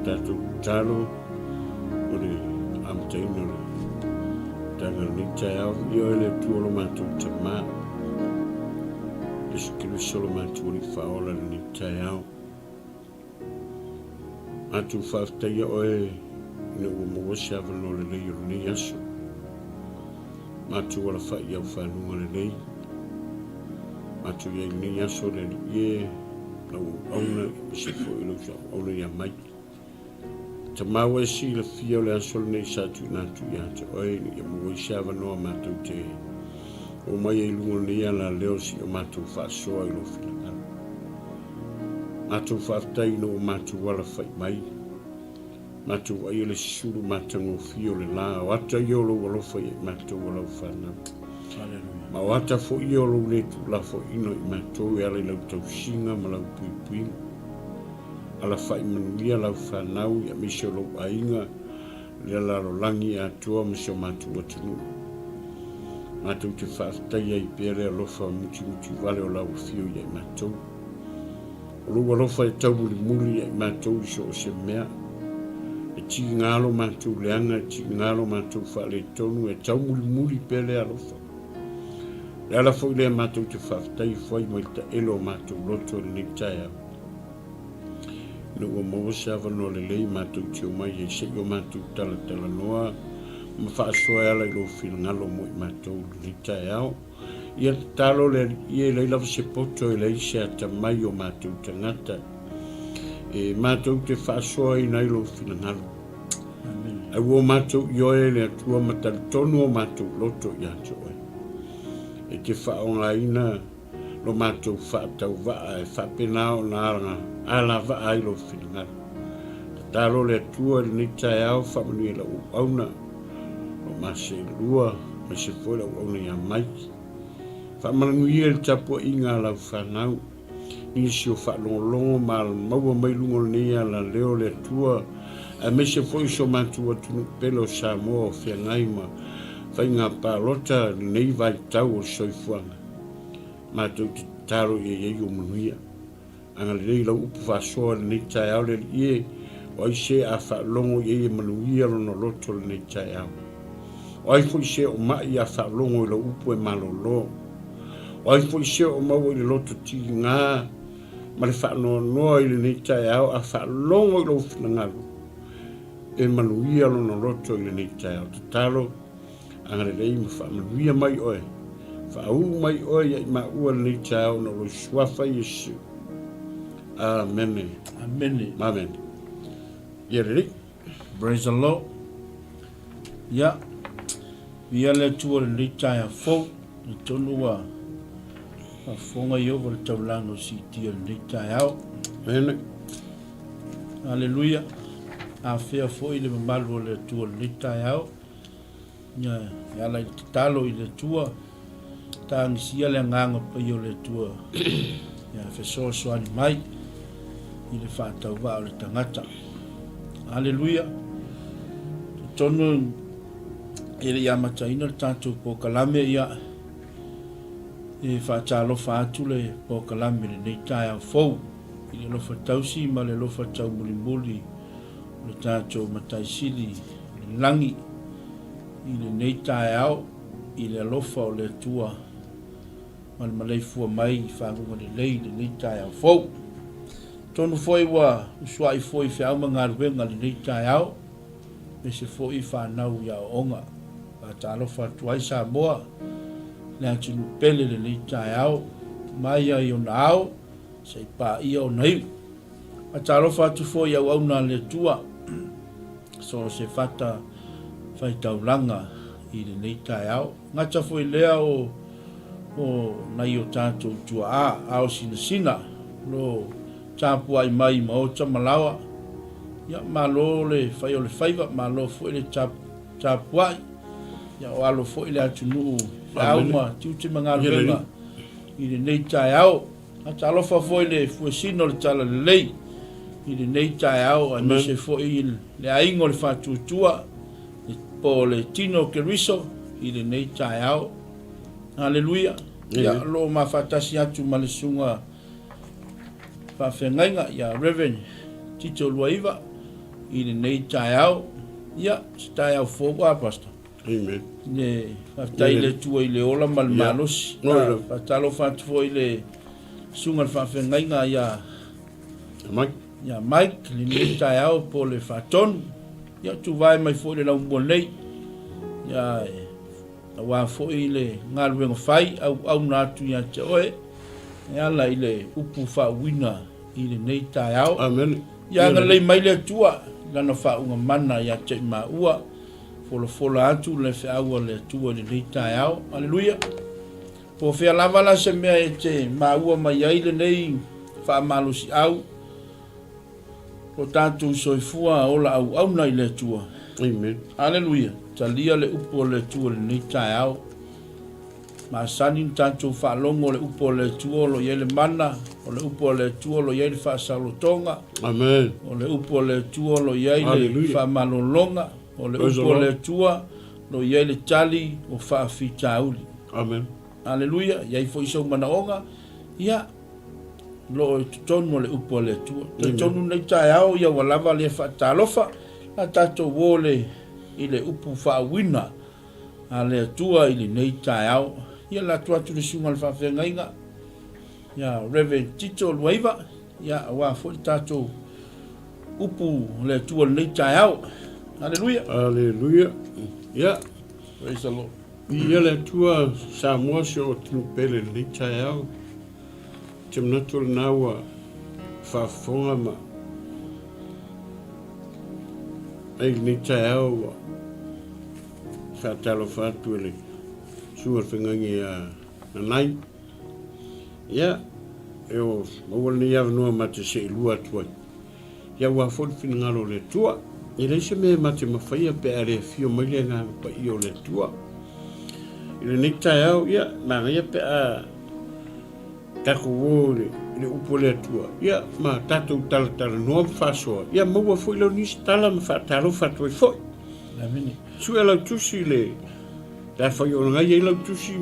tatou tatalo o le amataina o le taga lenei taeao. Ia oe le Atua lo matou Tamā, Iesu Keriso lo matou Alii Faaola i lenei taeao. Matou faafetaia oe ina ua maua se avanoa lelei o lenei aso. Matou alafai i au fanuga lelei. Matou i ai i lenei aso le Alii e, lau auauna, aemaise foi o lau auauna ia Mike. Tama ua e silafia o le aso lenei sa tuuina atu ia te oe ina ia maua ai se avanoa matou te oo mai ai i luga o lenei alaleo se i o matou faasoa i lou finagalo. Matou faafetai ina ua matou alafai mai. Matou vaaia le susulu matagofie o le la, o ata ia o lou alofa ia i matou o lau fanau. Ma o ata foi ia o lou le tuulafoaina i matou e ala i lau tausiga ma lau puipuiga. Alafai manuia lau fanau aemaise o lou aiga, le lalolagi atoa ma si o matou atunuu. Matou te faafetaia ai pea le alofa mutimuti vale o lau afio ia i matou. O lou alofa e taumulimuli ia i matou i so o se mea. E tiga lo matou leaga, e tiga lo matou faaletonu, e taumulimuli pea le alofa. Le ala foi lea matou te faafetai ifo ai mai le taelo o matou loto i lenei taeao. Ina ua maua se avanoa lelei matou te omai ai se i o matou talatalanoa ma faasoa e ala i lou finagalo mo i matou i lenei taeao. Ia tatalo le Alii e leai lava se poto e leai se atamai o matou tagata e matou te faasoaina ai lou finagalo. Ae ua o matou ioe le Atua ma talitonu o matou loto ia te oe. E te faaaogaina lo matou faatauvaa e faapena ona alavaa ai lou finagalo. Tatalo le Atua i lenei taeao faamanuia i lau auauna, o Maseilua, aemaise foi lau auauna ia Mike. Faamanuia i le tapuaiga a lau fanau, nisi o faalogologo ma maua mai luga o lenei alaleo le Atua, aemaise foi so matou atunuu pele o Samoa o feagai ma faiga palota i lenei vaitau o le soifuaga. Matou te tatalo ia i ai ou manuia. Agalelei lau upu faasoa i lenei taeao le Alii e, o ai se a faalogo i ai e manuia lona loto i lenei taeao. O ai foi se o ma'i a faalogo i lau upu e malolo. O ai foi se o maua i le loto tiga ma le faanoanoa i lenei taeao a faalogo i lou finagalo e manuia lona loto i lenei taeao. Tatalo. Agalelei ma faamanuia mai oe. Faauu mai oe ia i maua lenei taeao ona o lou Suafa Iesu. Amene. Amene. Amene. Ia lelei. Praise the Lord. Ia, ia le Atua lenei taeao fou, i tonu ua faafofoga Ieova le taulaga o siitia lenei taeao. Amene. Aleluia. Afea foi le mamalu o le Atua lenei taeao. Ia, e ala i le tatalo i le Atua, tagisia le agaga paia o le Atua, ia fesoasoani mai i le faatauvaa o le tagata. Aleluia! Totonu e le i amataina le tatou polokalame, ia, e faatalofa atu le polokalame i lenei taeao fou, i le alofa tausi ma le alofa taumulimuli o le tatou Matai Sili o le lagi i lenei taeao i le alofa o le Atua ma le maleifua mai i faguga lelei i lenei taeao fou. Atonu foi ua usuai foi i feau ma galuega i lenei taeao, aemaise foi fanau i aoaoga. Faatalofa atu ai Samoa, le atunuu pele i lenei taeao, mai ai ona ao, se i paia ona iu. Faatalofa atu foi i auauna a le Atua, so o se fata faitaulaga i lenei taeao. Gata foi lea o o nai o tatou tuaa ao sinasina lo tapuai mai i maota ma laoa. Ia, malo le fai o le faiva, malo foi le tapuai. Ia, o alo foi le atunuu feau ma tiute ma galuega i lenei taeao. Talofa foi le fuesina o le Talalelei i lenei taeao aemaise foi le aiga o le Faatuatua po o le Tino o Keriso i lenei taeao. Aleluia. Ia, o lo o mafaatasi atu ma le susuga faafeagaiga ia Reverend Tito Luaiva. i lenei taeao. Ia, se taeao fou a Pastor. Amen. Le faafetai i le Atua i le ola ma le malosi. Faatalofa atu foi i le susuga i le faafeagaiga ia Mike. Ia Mike, lenei taeao po le faatonu. Ia tuvae mai foi le laumua nei. Ia aua foi le galuega fai auauna atu ia te oe e ala i le upu faauuina i lenei taeao. Amen. Ia agalelei mai le Atua i lana faauuga mana ia te i maua. Folafola atu le feau a le Atua i lenei taeao. Aleluia. Po o fea lava la se mea e te maua mai ai lenei faamalosiau, o tatou soifua ola auauna i le Atua. Amen. Aleluia. Talia le upu a le Atua i lenei taeao. Masani na tatou faalogo le upu a le Atua o lo o i ai le mana, o le upu a le Atua o lo o i ai le faasaolotoga. Amen. O le upu a le Atua o lo o i ai le faamalologa, o le upu a le Atua o lo o i ai le tali o faafitauli. Amen. Aleluia, i ai foi sou manaoga, ia, o lo o i totonu o le upu a le Atua. Talitonu lenei taeao, ia ua lava lea faatalofa, a tatou o le, i le upu faauuina a le Atua i lenei taeao. Ia, le atu atu le susuga i le faafeagaiga, ia Reverend Tito Luaiva, ia, aua foi le tatou upu o le Atua i lenei taeao. Aleluia. Aleluia. Ia. Praise the Lord. Viia le Atua Samoa si o atunuu pele i lenei taeao. Ou te manatu o lena ua faafofoga ma ai lenei taeao ua faatalofa atu e le Susuga i le Feagaiga ia Nanai. Ia, e o maua lenei avanoa ma te seelua atu ai. Ia aua foi le finagalo o le Atua. E leai se mea e ma te mafaia pe a le afio mai le Agaga Paia o le Atua. I lenei taeao, ia, manaia pe a tatou o i le upu a le Atua, ia, ma tatou talatalanoa ma faasoa, ia maua foi lea o nisi tala ma faatalofa atu ai foi. Amene. Sue lau tusi i le Pe afai o lena i ai lau tusi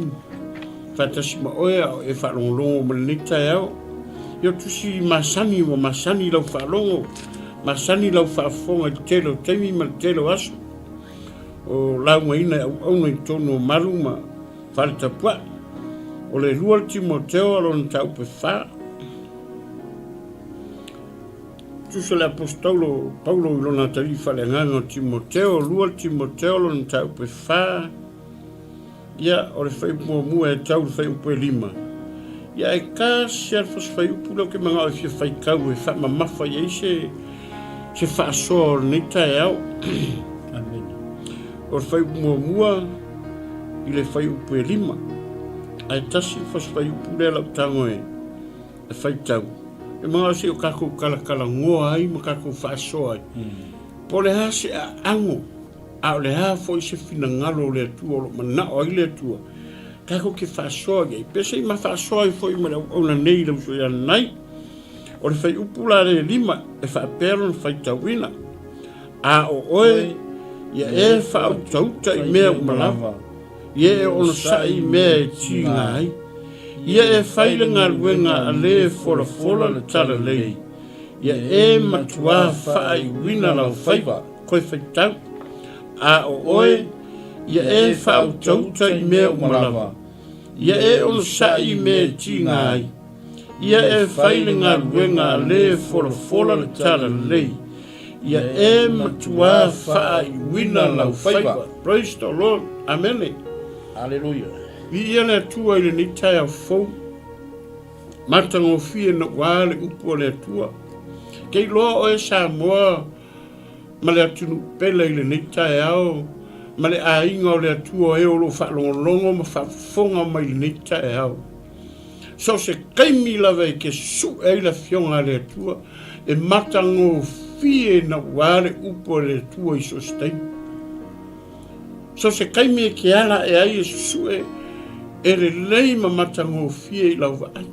faatasi ma oe a o e faalogologo ma lenei taeao, ia o tusi masani ua masani lau faalogo, masani lau faafofoga i le tele o taimi ma le tele o aso, o laugaina e auauna i totonu o malu ma fale tapuai. O le 2 le Timoteo a lona taupe 4. Tusa le Aposetaulo Paulo i lona atalii faaleagaga o Timoteo, 2 Timoteo lona mataupu e 4, ia, o le fuaiupu muamua e tau i le fuaiupu e 5. Ia, ae tasi lava le fasi fuaiupu lea ou te manao e fia faitau e faamamafa i ai se, se faasoa o lenei taeao. Amene. O le fuaiupu muamua i le fuaiupu e 5. Ae tasi le fasi fuaiupu lea lau tago e e faitau, e manao se i o tatou talatalanoa ai ma tatou faasoa ai. Po o le a se aano, a o le a foi se finagalo o le Atua o lo o manao ai le Atua, tatou te faasoa i ai. Pe se i ma faasoa ai foi ma le auauna nei i le uso ia Nanai. O le fuaiupu la le 5 e faapea lona faitauina, A o oe, ia e faautauta i mea uma lava. Ia e onosai i mea e tiga ai. Ia e fai le galuega a le folafola le talalei. Ia e matuā faaiuina lau faiva, koe faitau. A o oe, ia e faautauta i mea uma lava. Ia e onosai i mea e tiga ai. Ia e fai le galuega a le folafola le talalei. Ia e matuā faaiuina lau faiva. Praise the Lord. Amene. Aleluia. Viia le Atua i lenei taeao fou. Matagofie naua le upu a le Atua. Ke iloa oe Samoa ma le atunuu pele i lenei taeao ma le aiga o le Atua e o lo o faalogologo ma faafofoga mai i lenei taeao. So o se taimi lava e te sue ai le Afioga a le Atua, e matagofie naua le upu a le Atua i so o se taimi. So o se taimi e te ala ae ai e susue, e lelei ma matagofie i lau vaai.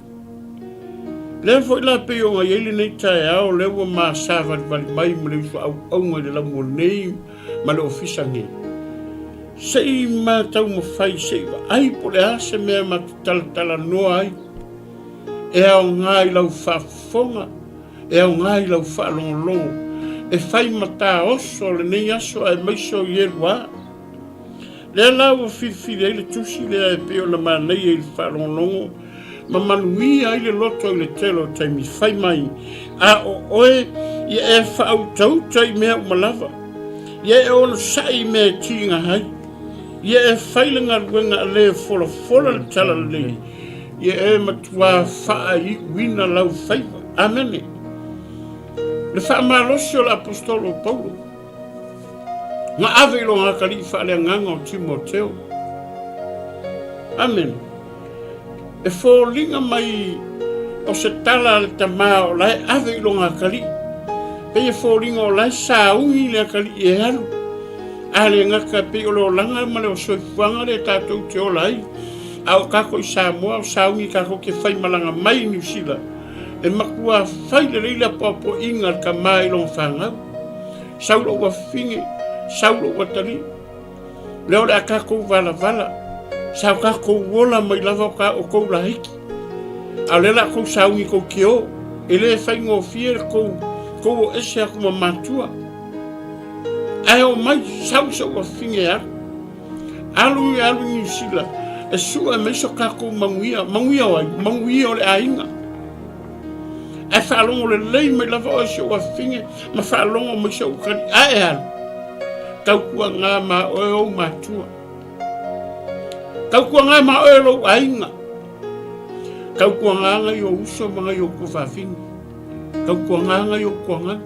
Lea foi la pei ona i ai lenei taeao, lea ua ma savalivali mai ma le uso auauga i le laumua nei ma le ofisa nei. Se i ma taumafai, se i vaai po o le a se mea ma te talatalanoa ai, e aoga i lau faafofoga, e aoga i lau faalogologo, e fai ma taoso lenei aso aemaise o Ieluā. Lea la ua filifili ai le tusi lea e pei ona manaia i le faalogologo ma manuia ai le loto i le tele o taimi fai mai, a o oe ia e faautauta i mea uma lava, ia e onosai i mea e tiga ai, ia e fai le galuega a le folafola le talalelei, ia e matuā faaiuina lau faiva. Amene. Le faamalosi o le Aposetolo o Paulo na ave i lona atalii faaleagaga o Timoteo. Amene. E foliga mai o se tala a le tamā o la e ave i lona atalii. Pei e foliga o la e sauni le atalii e alu. A le gata pei o le olaga ma le soifuaga lea tatou te ola ai. A o tatou i Samoa o sauni tatou te faimalaga mai i Niu Sila. E matua fai lelei le apoapoaiga a le tamā i lona fanau. Sau lou afafine, sau lou atalii. Lea o le a tatou valavala, sa o tatou ola mai lava o ta outou laiti. A o lea la tou sauni tou te o, e le faigofie le tou, tou o ese atu ma matua. Ae o mai, sau si ou afafine e alu. Alu e alu i Niu Sila e sue mai so tatou manuia. Manuia o ai? Manuia o le aiga. Ae faalogo lelei mai lava oe si ou afafine ma faalogo mai si ou kali. Ae alu. Tautuaga ma oe ou matua. Tautuaga ma oe lou aiga. Tautuaga ngai ou uso ma ngai ou tuafafine. Tautuaga ngai ou tuagana.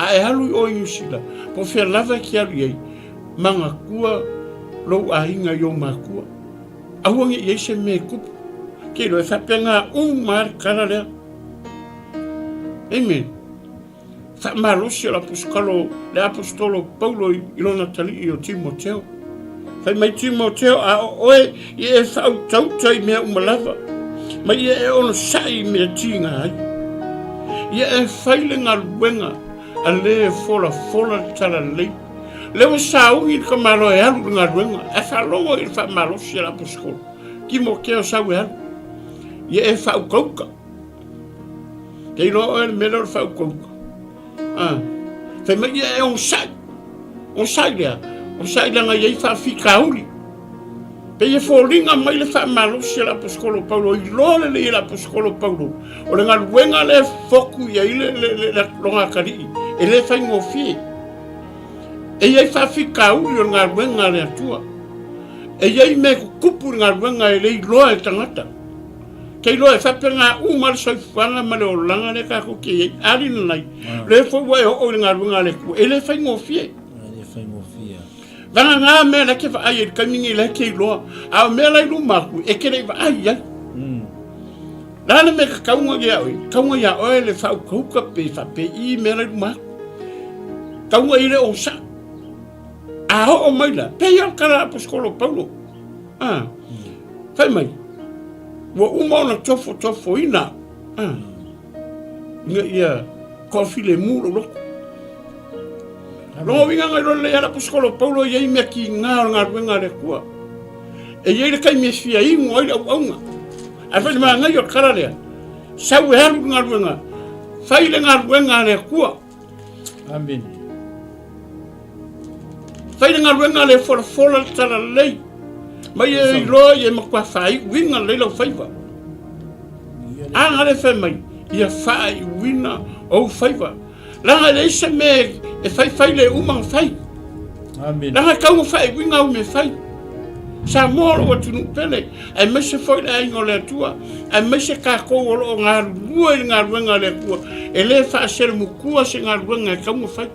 A e alu i o i Niu Sila, po o fea lava e te alu i ai, manatua lou aiga i ou matua. Aua ne i ai se mea e tupu. Ke iloa e faapena uma lava le tala lea. Amen. Faamalosi o le aposetolo, le aposetolo Paulo i lona talii o Timoteo. Fai mai Timoteo, a o oe ia e faautauta i mea uma lava, ma ia e onosai i mea tiga ai. Ia e fai le galuega a le folafola le talalelei. Lea ua sauni le tamaloa e alu i le galuega, ae faalogo i le faamalosi a le aposetolo. Timoteo sau e alu. Ia e faautauta. Ke iloa oe le mea lea o le faautauta. Ah, fai mai ia e onosai. Onosai lea. Onosai leaga e i ai faafitauli. Pei e foliga mai le faamalosi a le aposetolo Paulo, iloa lelei e le aposetolo Paulo, o le galuega lea e foku i ai le, le, le, le lona atalii, e le faigofie. E i ai faafitauli o le galuega a le Atua. E i ai mea e tutupu i le galuega e le iloa e le tagata. Te iloa e faapena uma le soifuaga ma le olaga lea tatou te i ai. A linanai, lea foi ua e oo i le galuega a le Atua, e le faigofie. E le faigofie. Vagana mea la e te vaai ai i le taimi nei la e te iloa, a o mea la i luma atu, e te le i vaai i ai. Le a le mea e tatau ia oe? Tatau ia oe le faaukauka pe faapei mea la i luma atu. Tatau i le onosai. A oo mai la, pei o le tala a Aposetolo Paulo. Ah, fai mai, ua uma ona tofotofoina ah, ina ia toafilemu lou loto. Lona uiga na iloa lelei lava le Aposetolo Paulo e i ai mea tiga o le galuega a le Atua. E i ai le taimi e fia inu ai le auauna. Ae fai le manaia o le tala lea, sau e alu i le galuega, fai le galuega a le Atua. Amene. Fai le galuega le folafola le talalelei. Mai e iloa ia e matua faaiuina lelei lau faiva. A le fai mai, ia faaiuina ou faiva. Leaga e leai se mea e faifai le uma ona fai. Amene. Leaga e tau na faaiuina au mea fai. Samoa o lou atunuu pele, aemaise foi le aiga o le Atua, aemaise tatou o lo o galulue i le galuega a le Atua, e le faaselemutua se galuega e tau na fai.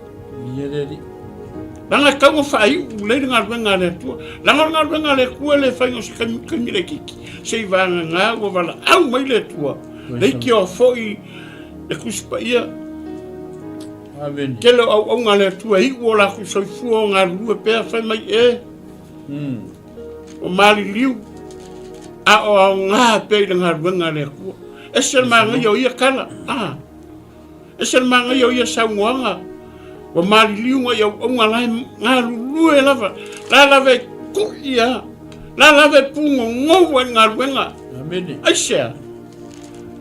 Leaga e tau na faaiu lelei le galuega a le Atua. Leaga o le galuega a le Atua e le faia o se taimi, taimi laitiiti, se i vagana ua valaau mai le Atua, leitioa foi le Tusi Paia. Amene. Tele o auauna a le Atua e iu o latou soifua o galulue pea, fai mai e, O maliliu, a o aoga pea i le galuega a le Atua. Ese le manaia o ia tala, a. Ese le manaia o ia saunoaga. Ua maliliu nai auauna la e galulue lava, la lava e tui lava, la lava e pugogou ai i le galuega. Amene. Aisea?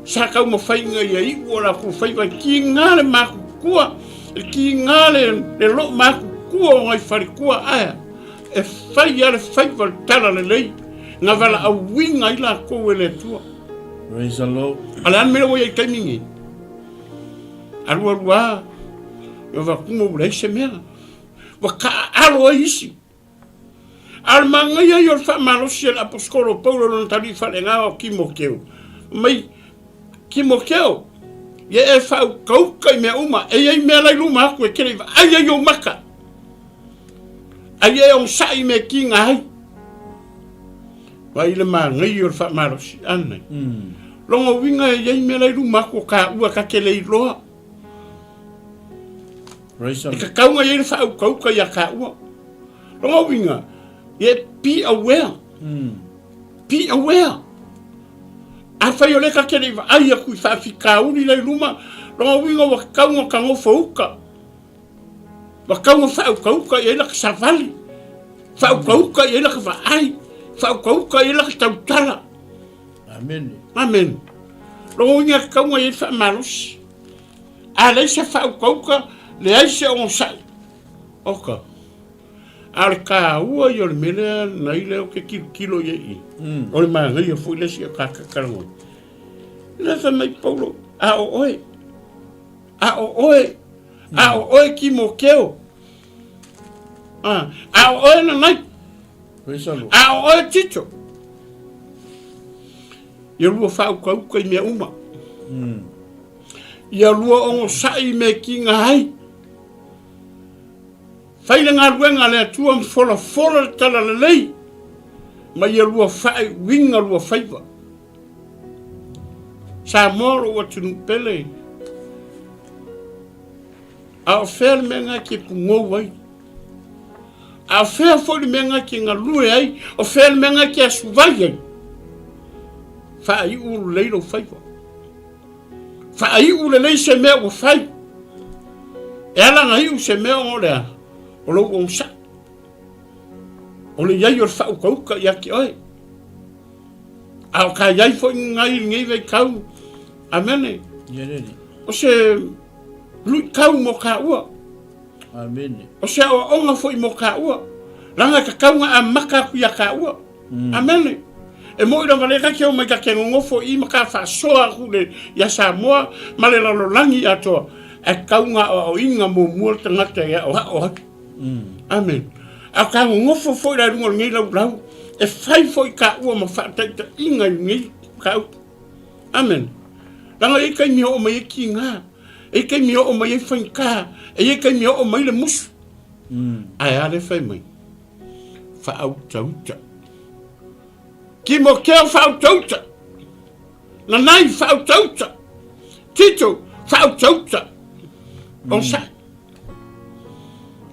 Sa taumafai ina ia iu o latou faiva i tiga le matutua. falekua, e kiga le, le loo matutua o nai falekua ae e fai a le faiva le tala lelei na valaauina ai lakou e le Atua. Praise the Lord. A le a le mea ua i ai i le taimi nei? Alualu a, e avatuga ua leai se mea. Ua taaalo ai isi. A o le manaia ia o le faamalosi a le Aposetolo o Paulo i lona talii faaleagaga o Timoteo, fai mai, Timoteo, ia e faaukauka i mea uma, e i ai mea la i luma atu e te le i vaai ai i ou maka, a ia e onosai i mea e tiga ai. Vaai le manaia o le faamalosi, a lenei. Lona uiga e i ai mea la i luma atu o taua ta te le iloa. E tatau ona i ai le faaukauka ia taua. Lona uiga, ia be aware. Be aware. Afai o lea ta te le i vaai atu i faafitauli la i luma, lona uiga ua tatau ona ta nofouta. Ua tatau ona faaukauka i ai laka savali, faaukauka i ai laka vaai, faaukauka i ai laka tautala. Amene. Amene. Lona uiga e tatau ona i ai le faamalosi. A leai se faaukauka, leai se onosai. Oka. A o le taua ia o le mea lea nai lea ou te tilotilo i ai i. O le manaia foi le isi o ta talanoa. Le fai mai Paulo, a o oe, a o oe, a o oe Timoteo, a, a o oe Nanai, a o oe Tito. Ia lua faaukauka i mea uma. Ia lua onosai i mea tiga ai. Fai le galuega a le Atua ma folafola le talalelei, ma ia lua faaiuina lua faiva. Samoa lou atunuu pele, a o fea le mea na e te pugou ai? A o fea foi le mea na e te galue ai? O fea le mea na e te asuvai ai? Faaiu lelei lou faiva. Faaiu lelei se mea ua fai. E ala ona iu se mea ona o le a? O lou onosai. O le i ai o le faaukauka ia te oe. A o ka i ai foi nai i lenei vaitau. Amene. O se luitau mo kāua. Amene. O se aoaoga foi mo kāua. Leaga e tatau ona amata atu ia kāua. Amene. E moi lava lea ka te omai ka te nonofo i ma ka faasoa atu le ia Samoa ma le lalolagi atoa. Ae tatau ona aoaoina muamua le tagata e aoao ai. Amene. A o ka nonofo foi la i luga o lenei laulau, e fai foi kāua ma faataitaiga i lenei mataupu. Amene. Leaga e i ai taimi e oo mai ai tiga, e i ai taimi e oo mai ai faigata, e i ai taimi e oo mai le musu. Ae a lea e fai mai? Faautauta. Timoteo faautauta. Nanai faautauta. Tito faautauta. Onosai.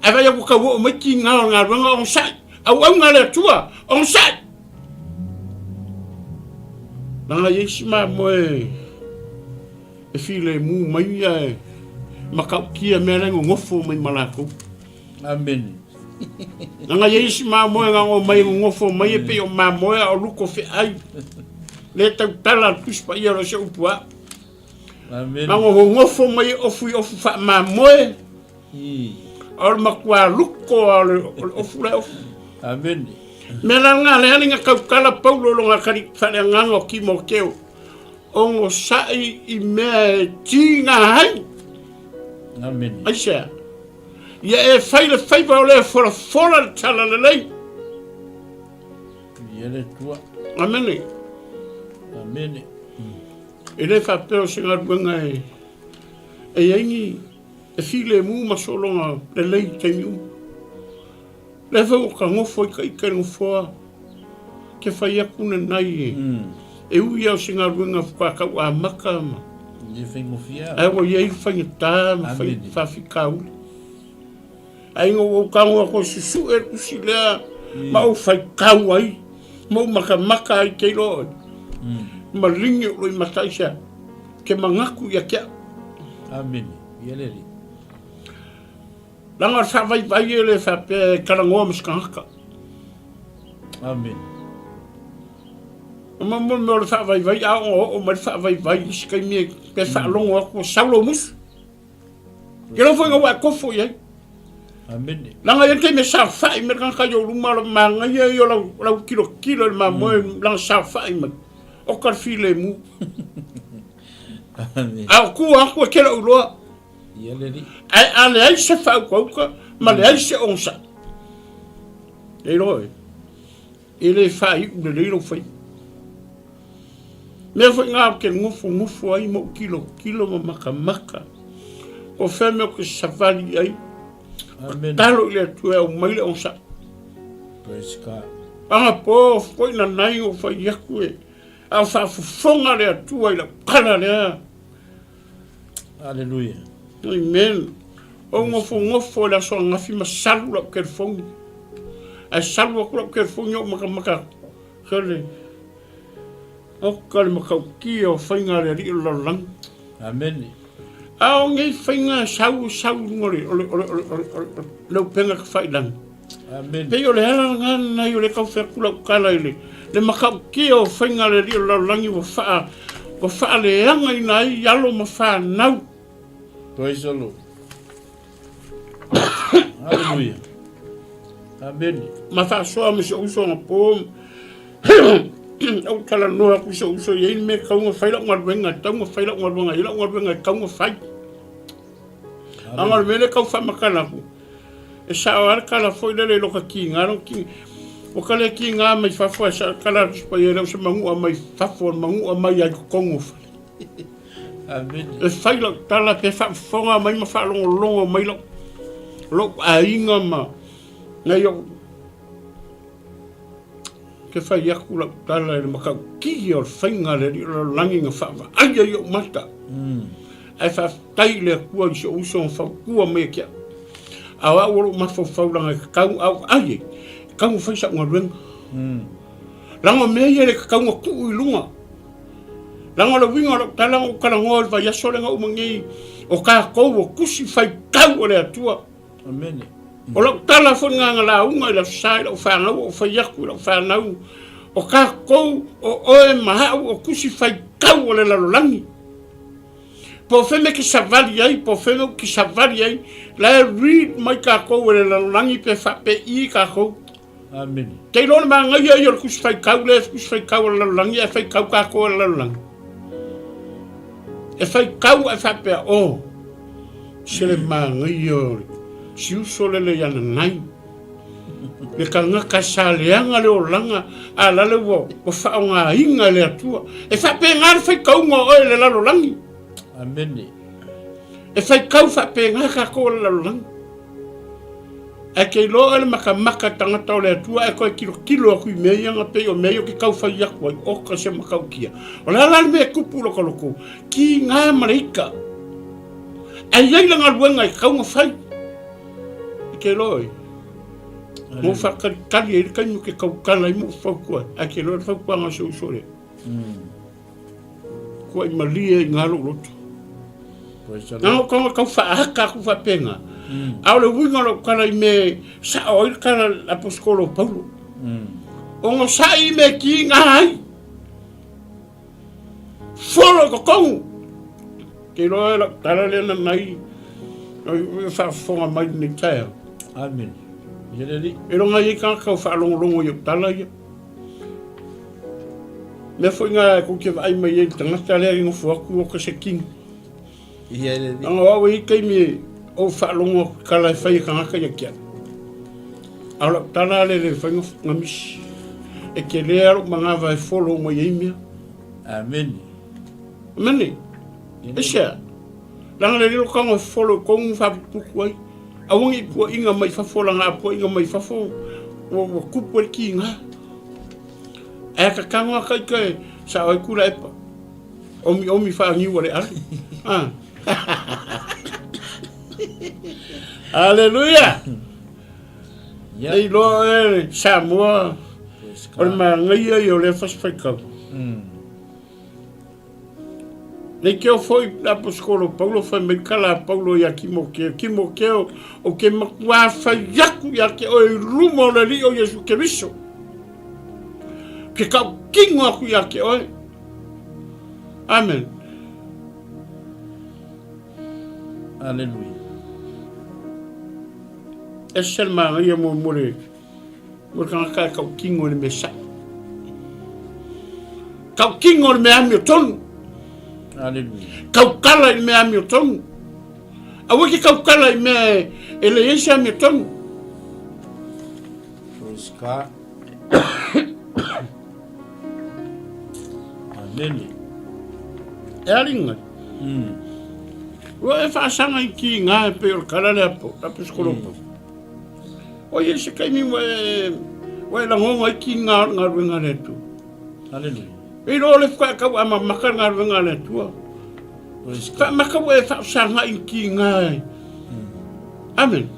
Ae vaai atu tau oo mai tiga o le galuega onosai. Auauna a le Atua onosai. Leaga e i ai si mamoe e filemu mai ae matautia mea la e nonofo mai ma latou. Amene. Leaga e i ai isi mamoe na ona omai e nonofo mai e pei o mamoe a o luko feai. Le tautala le Tusi Paia o se upu a. Amene. Na ona nonofo mai e ofu i ofu faamamoe. A o le matua luko a o le ofu la e ofu. Amene. Mea la lena lea le na tautala Paulo i lona kali faaleagaga o Timoteo. Onosai i mea e tiga ai. Amene. Aisea? Ia e fai le faiva o lea folafola le talalelei. Ia le Atua. Amene. Amene. E le faapea o se galuega e e i ai ni e filemu ma sologa lelei i taimi uma. Lea foi ua ta nofo i ita i le nofoa ke fai atu lenai e e ui lava o se galuega faatoa tau amata ma E le faigofie ae ua i ai le faigata ma faafitauli. Ae ina ua ou tago atu e susue le tusi lea ma ou faitau ai ma ou matamata ai te iloa oe. Maligi ou loimata aisea? Ke manatu ia te au. Amene. Ia le Alii. Leaga o le faavaivai e le faapea e talanoa ma se tagata. Amene. O mo mea o le faavaivai, a ona oo mai le faavaivai i isi taimi pe faalogo atu ua sau lou musu. Ke lau foi ua e kofo i ai. Amene. Langa ia te me saofai me tagata i ou luma o le manaia ia o lau, lau tilotilo i le mamoe mm. langa saofai mai. O ka le filemu. A o tua atu e tele ou iloa. Ia le alii. Ae a leai se faaukauka ma leai se onosai. E iloa e. E le faaiu lelei lou faiva. Mea foi ngā ou te nofonofo ai ma ou tilotilo ma makamaka. O fea mea ou te savali ai. Amen. Talo i le Atua e aumai le onosai. Praise God. Aga po foi na nai o fai aku e. A o faafofoga le Atua i lau tala lea. Aleluia. Amen. Ou nofonofo i le aso ananafi ma salu lau telefoni. Ae salu atu lau telefoni ou matamata atu. Sole. Oka le matautia o faiga a le Alii o le lalolagi. Amene. A o nei faiga e sau, sau i luga o le, o le, o le, o le, o le, o le, le upega tafailagi. Amene. Pei o le ala lena lenei o lea tau fai atu lau tala i le, le matautia o faiga a le Alii o le lalolagi ua faa, ua faaleagaina ai alo ma fanau. Praise the Lord. Hallelujah. Amene. Ma faasoa ma si ou uso anapo. Ou talanoa atu i si ou uso, e i ai le mea e tatau ona fai lau galuega, e tatau ona fai lau galuega, e i ai lau galuega e tatau ona fai. Leaga o le mea lea e tau faamatala atu, e sao lava le tala foi lele i lota tiga, lota tiga. Ua ta le tiga mai fafo ae sao le tala a le Tusi Paia, e le o se manua mai fafo, o le manua mai lava i totonu o fale. Amene. E fai lau tala pe faafofoga mai ma faalogologo mai lou, lou aiga ma nai ou Ke fai aku lau tala i le matautia o le faiga a le Alii o le lalolagi na faavaai ai ou mata. Ae faafetai i le Atua i si ou uso na fautua mai ia te au. A o au o lou mafaufau leaga e tatau, a ou vaai ai, e tatau ona fai sau galuega. Leaga o mea ia e le tatau ona tuu i luga. Leaga o le uiga o lau tala na ou talanoa i le vaiaso lea na uma nei, o tatou o tusi faitau a le Atua. Amene. O lau tala foi lena na lauga i le Aso Sa i lau fanau, ua ou fai atu i lau fanau, o tatou, o oe ma au o tusi faitau o le lalolagi. Po o fea mea e te savali ai, po o fea mea ou te savali ai, la e read mai tatou e le lalolagi pe faapei tatou. Amene. Te iloa le manaia ia o le tusi faitau lea, tusi faitau a le lalolagi ae faitau tatou e le lalolagi. E faitau ae faapea, oh, se le manaia o le si uso lele i Ananai. Le tagata e sa leaga le olaga, a la le ua, ua faaaogaina e le Atua. E faapena le faitauga o oe e le lalolagi. Amene. E faitau faapena tatou e le lalolagi. Ae ke iloa oe le makamaka tagata o le Atua ae toe tilotilo atu i mea ia na pei o mea ia ou te tau fai atu ai, oka se matautia. O le a la le mea e tupu i lota loto? Kiga ma le ika. Ae i ai le galuega e tatau ona fai. E te iloa oe. Na ou faatalitali ai le taimi ou te tautala ai ma ou fautua ai, ae te iloa le fautuaga a si ou uso lea. Kuai malie i ngā lou loto. Nā o kaunga kau whaahaka aku whapenga. A o le uiga o lau tala i me sao ai le tala a aposetolo o Paulo. Ongo sa'i i me ki ngā ai. Folo i totonu. Te iloa e lau tala lea na nai e faafofoga mai lenei taeao. Amen. Ia le alii. E loga ai tagata o faalogologo i au tala ia. Mea foi ngā kou te vaai mai ai le tagata lea i nofo atu o ka se kino. Ia le alii. Leaga o au e i ai taimi e ou faalogo atu i tala e fai e tagata ia te au. A o lau tala lea e le mafai ona misi. E tele lava lou manava e follow mai ai mea. Amene. Amene. Aisea? Leaga le lilo tago e follow i tonu ma faaputuputu ai. Aua ne i puaina mai fafo leaga a puaina mai fafo ua, ua tupu ai le kiga. Ae a tatalo lava ita e sao ai Tuilaepa. Omiomi faaniu a le ale. Ah. Aleluia! Yeah. E iloa oe Samoa o le manaia ia o lea fasi faitau. Leitio foi le aposetolo Paulo fai mai tala a Paulo ia Timoteo, Timoteo, ou te matuā fai atu ia te oe i luma o le Alii o Iesu Keriso. Ou te tautino atu ia te oe. Amen. Aleluia. Ese le manaia mo mo le mo le tagata e tautino i le mea saʻi. Tautino i le mea amiotonu. Aleluia. Tautala i le mea amiotonu. Aua e te tautala i mea e leai se amiotonu. Praise God. Amene. E aliga. Ua e faasaga i tiga e pei o le tala lea po, la pisikolopo. O ia se taimi ua e, ua e lagona ai tiga o le galuega a le Atua. Hallelujah. E iloa le fuka e tau amamaka le galuega a le Atua. Faamaka ua e faasaga i tiga e. Amen.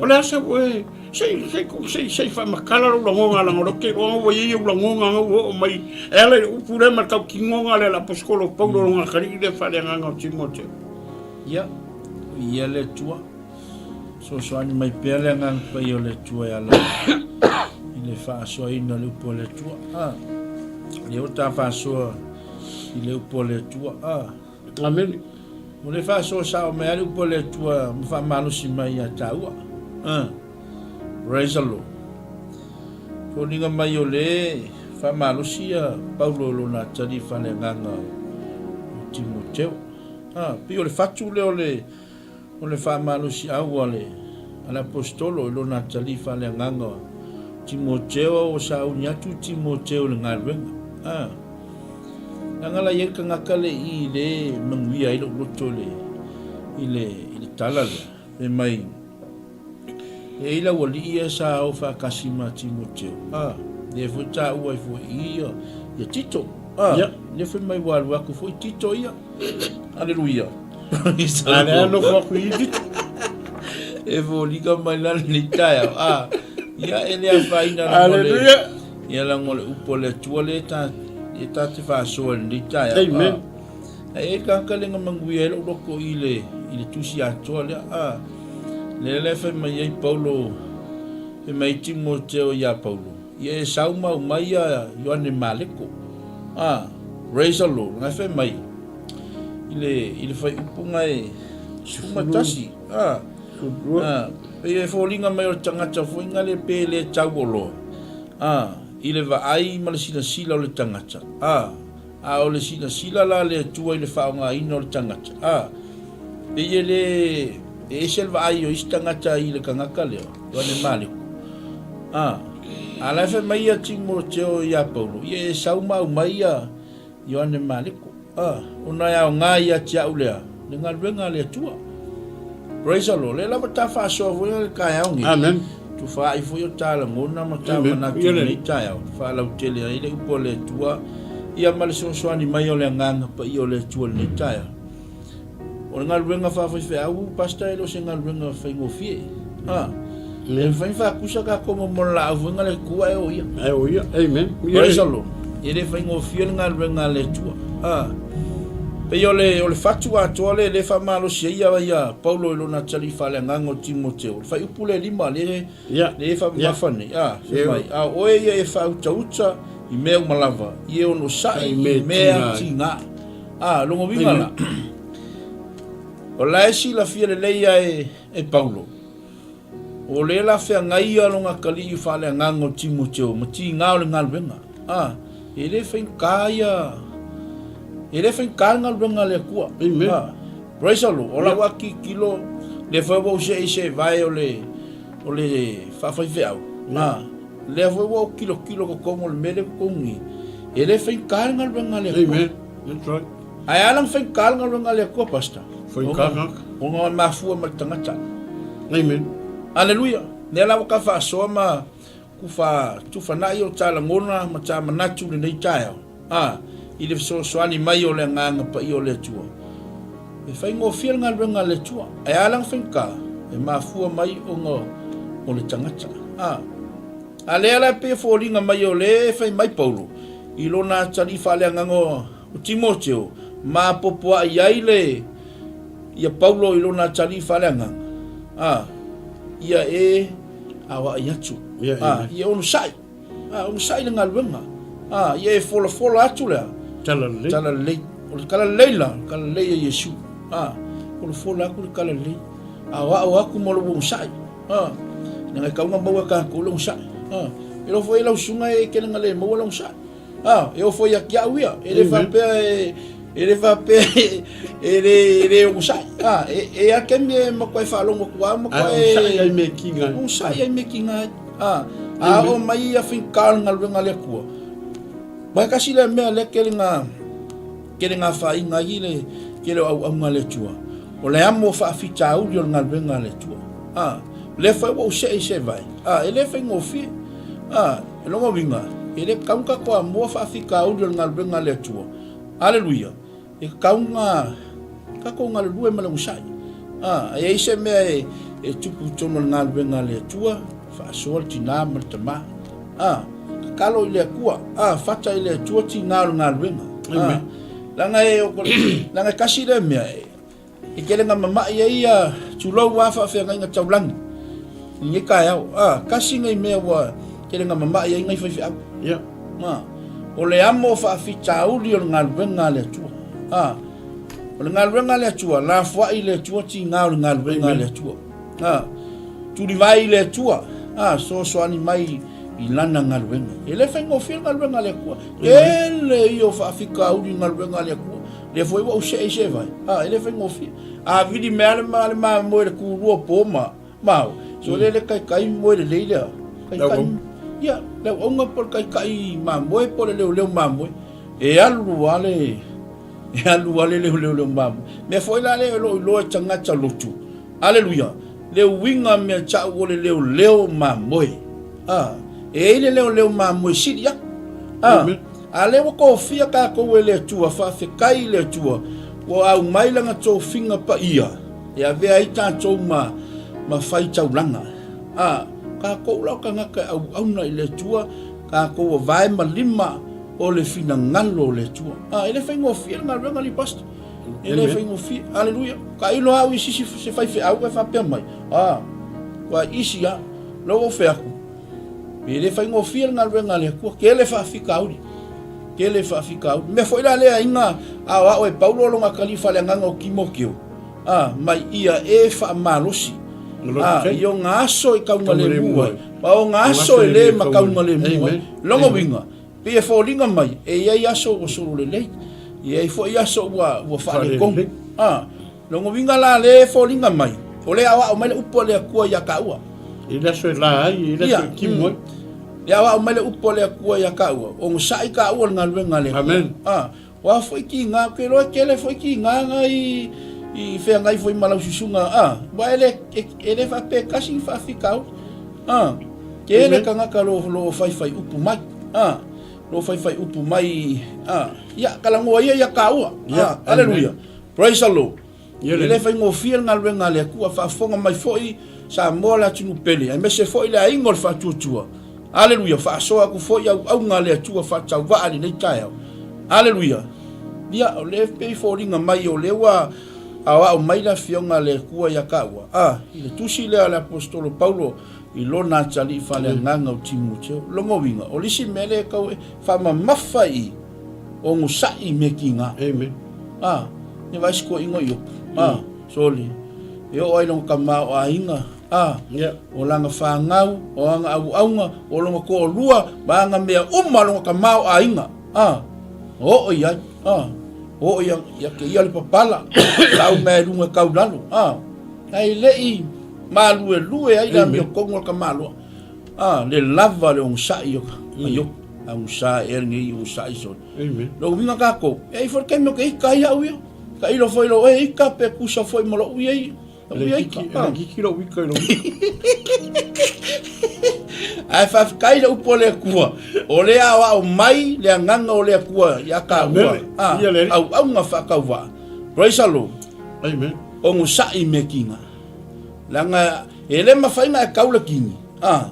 O le asa ua e, sei, sei, sei, sei faamatala lou lagona leaga o lea ou te iloa ua i ai ou lagona na ua oo mai e ala i le upu lea ma le tautinoga lea a le Aposetolo o Paulo lona atalii lea faaleagaga o Timoteo. Ia, viia le Atua. Fesoasoani mai pea le Agaga Paia o le Atua e ala i le faasoaina o le upu a le Atua. Ah, lea ua ta faasoa i le upu a le Atua. Ah. Amene. Ua le faasoa sao mai lava le upu a le Atua ma faamalosi mai ia taua. Ah. Praise the Lord. Foliga mai o le faamalosi ia Paulo i lona atalii faaleagaga o Timoteo. Ah, pei o le fatu lea o le O le faamalosiau a le a le Aposetolo i lona atalii faaleagaga o Timoteo ua sauni atu Timoteo i le galuega. A. Leaga la i ai le tagata le i le manuia ai lou loto i le i le i le tala lea. Fai mai, E i ai lau alii ia sa o faatasi ma Timoteo. A. Lea foi taua ai foi i ia ia Tito. A. Ia. Lea fai mai ua alu atu foi Tito ia. Aleluia. A lea nofo atu i Tito. E foliga mai la lenei taeao. A. Ia e le afaina leaga o le Aleluia. ia leaga o le upu a le Atua lea ta e ta te faasoa i lenei taeao. Amen. A. Ae e tagata le na manuia ai lou loto i le i le tusi atoa lea. A. Lea la e fai mai ai Paulo fai mai ai Timoteo iā Paulo. Ia e sau ma aumai ia Ioane Maleko. A. Praise the Lord. Ngai fai mai i le i le fuaiupu ngai 11. A. A. Pei e foliga mai o le tagata foi ngale pe le tau oloa. A. I le vaai ma le silasila o le tagata. A. A o le silasila la a le Atua i le faaaogaina o le tagata, a, pei e le e ese le vaai o isi tagata i le tagata lea, Ioane Mareko. A, a la e fai mai ia Timoteo iā Paulo, ia e sau ma aumai ia Ioane Mareko, a, ona e aoga ia te au lea, le galuega a le Atua. Praise the Lord. Lea lava ta faasoa foi le taeao nei. Amen. Tufaai foi o ta lagona ma ta manatu i lenei taeao. Faalautele ai le upu a le Atua ia ma le fesoasoani mai o le Agaga Paia o le Atua i lenei taeao. O le galuega faafaifeau, Pastor, e le o se galuega faigofie. Ha. E mafai ona faatusa tatou ma mola laau foi na le Atua e o ia. E o ia. Amen. Praise the Lord. E le faigofie le galuega a le Atua. Ha. Pei o le, o le fatu atoa lea lea e faamalosi ai ia, ia Paulo i lona atalii faaleagaga o Timoteo. O le fuaiupu lea e lima lea, Yeah. lea e faamamafa nei. A, fai Yeah. mai, a o oe ia e faautauta i mea uma lava, i e onosai I mea i mea tiga. tiga. A, lona uiga Amen. la, o la e silafia lelei ia e, e Paulo, O lea la feagai ia lona atalii faaleagaga o Timoteo ma tiga o le galuega. A, e le faigata ia, e le faigata le galuega a le Atua. Amen. A, praise the Lord. O lau atilotilo, lea foi ua ou see i se vae o le, o le faafaifeau. A, lea foi ua ou tilotilo i totonu o le mea lea i totonu nei, e le faigata le galuega a le Atua. Amen. That's right. Ae a la na faigata le galuega a le Atua, Pastor? Faigata tagata. Ona e mafua ma le tagata. Amen. Aleluia. Lea la ua ta faasoa ma kufa tufanai o ta lagona ma ta manatu i lenei taeao, a, i le fesoasoani mai o le Agaga Paia o le Atua. E faigofie le galuega a le Atua. Ae a la na faigata? E mafua mai ona o le tagata. A. A lea la e pei e foliga mai o lea e fai mai Paulo i lona atalii faaleagaga o Timoteo, mapopoaʻi ai le ia Paulo i lona atalii faaleagaga, a, ia e aoaʻi atu, a, ia onosai, a, onosai le galuega, a, ia e folafola atu lea Talalelei. Talalelei. O le talalelei la, o le talalelei a Iesu, a, folafola atu le talalelei, aoao atu ma lou onosai. A, leaga e tatau ona maua e tatou le onosai. A, e iloa foi e lau susuga e tele ina le maua le onosai. A, e oo foi ia te au ia, e le faapea e, e le faapea e le, e le onosai. A, e, e a taimi e matuai faalogo atu lava, matuai. Ae onosai ai mea tiga ai. Onosai ai mea tiga ai. A, a oo mai ia faigata o le galuega a le Atua, aua e tasi lea mea lea e tele ina, tele ina afaina ai le tele o auauna a le Atua, o le amo faafitauli o le galuega a le Atua. A, o lea foi ua ou see i se vae. A, e le faigofie. A, o lona uiga, e le tatau ona tatou amoa faafitauli o le galuega a le Atua. Aleluia! E tatau ona tatou galulue ma le onosai. A, a i ai se mea e, e tupu i totonu o le galuega a le Atua, faasoa le tinā ma le tamā. A, tatalo i le Atua. A, fata i le Atua tinā o le galuega. A, leaga e, leaga e tasi lea mea, e, E tele na mama'i ai ia tulou a faafeagaiga taulagi i lenei taeao. A, tasi nei mea ua tele na mama'i ai nai faifeau. Ia. A, o le amo faafitauli o le galuega a le Atua. A, o le galuega a le Atua, lafoai le Atua tiga o le galuega a le Atua. A, tulivai i le Atua, a, soasoani mai i lana galuega. E le faigofie le galuega a le Atua. Tele ia o faafitauli i galuega a le Atua. Lea foi ua ou see i se vai. A, e le faigofie. A vili mai lava le mamoe i le kulua po ma ma ao. So le le kaikai moe lelei lea. Kaikai. Ia, le auauna po o le kaikai mamoe po o le leoleo mamoe. E alu lava le e alu lava le leoleo mamoe. Mea foi la lea o lo o iloa e tagata lotu. Aleluia! Le uiga mea tau o le leoleo mamoe. A, e i ai le leoleo mamoe sili aku. A, a lea ua tofia tatou e le Atua, faafetai i le Atua, ua aumai lana tofiga paia e avea ai tatou ma, ma fai taulaga. A, tatou la o tagata e auauna i le Atua, tatou ua vae ma lima o le finagalo o le Atua. A, e le faigofie le galuega alii pastor. E le faigofie. Aleluia. Tailo au i sisi se faifeau e faapea mai, a, ua isi a, lou ofe aku. E le faigofie le galuega a le Atua, tele faafitauli. Tele faafitauli. Mea foi la lea inga aoao e Paulo o lona kalifa le agaga o Timoteo, a, mai ia e faamalosi. A, i ona aso i taugalemu ai, ma ona aso e le mataugalemu ai. Lona uiga, Pei e foliga mai, e i ai aso ua solo lelei, e i ai foi aso ua, ua faaletonu. A, lona uiga la lea e foliga mai, o lea aoao mai le upu a le Atua ia taua. I le aso e la ai, i le aso e timu ai. Le aoao mai le upu a le Atua ia taua, onosai taua i le galuega a le Atua. Amen. A, o a foi tiga, ou te iloa e tele foi tiga na i, i feagai foi ma lau susuga, a, aua e le, e, e le faapea e tasi ni faafitauli. A, tele tagata lo, lo faifai upu mai, a, lo faifai upu mai, a, ia, talanoa ia ia taua. Ia, A, aleluia. Praise the Lord. Ia E le faigofie le galuega a le Atua, faafofoga mai foi Samoa le atunuu pele, aemaise foi le aiga o le faatuatua. Aleluia, faasoa atu foi auauna a le Atua faatauvaa i lenei taeao. Aleluia. Ia, o lea e pei foliga mai o lea ua aoao mai le Afioga a le Atua ia taua, a, i le tusi lea a le Aposetolo Paulo i lona atalii faaleagaga o Timoteo. Lona uiga, o le isi mea lea e tau e faamamafa i i, onosai i mea tiga. Amen. A, ne vaai si toeaina i Iopu. A, sole, e oo ai lona tamaoaiga, a, Yeah. o lana fanau, o ana auauna, o lona toalua, ma ana mea uma lona tamaoaiga. A, oo i ai, a, oo ia, ia te ia le papala, lau mea i luga e tau lalo, a, ae le i maluelue ai le amiotonu o le tamaloa. A, le lava le onosai o ka Iopu. A onosai ea lenei onosai sole. Amen. Lou uiga tatou, e ai foi le taimi o ke ika ai au ia. Tailo foi lou e ika pe kusa foi ma lou ia i. Lou ia ika. E le kiki lou ika i lou ika. Ae faafetai le upu a le Atua, o lea aoao mai le agaga o le Atua ia taua, Amen. Ia le Alii. auauna faatauvaa. Praise the Lord. Amen. Onosai mea tiga. Leaga e le mafai ona e tau le kini, a,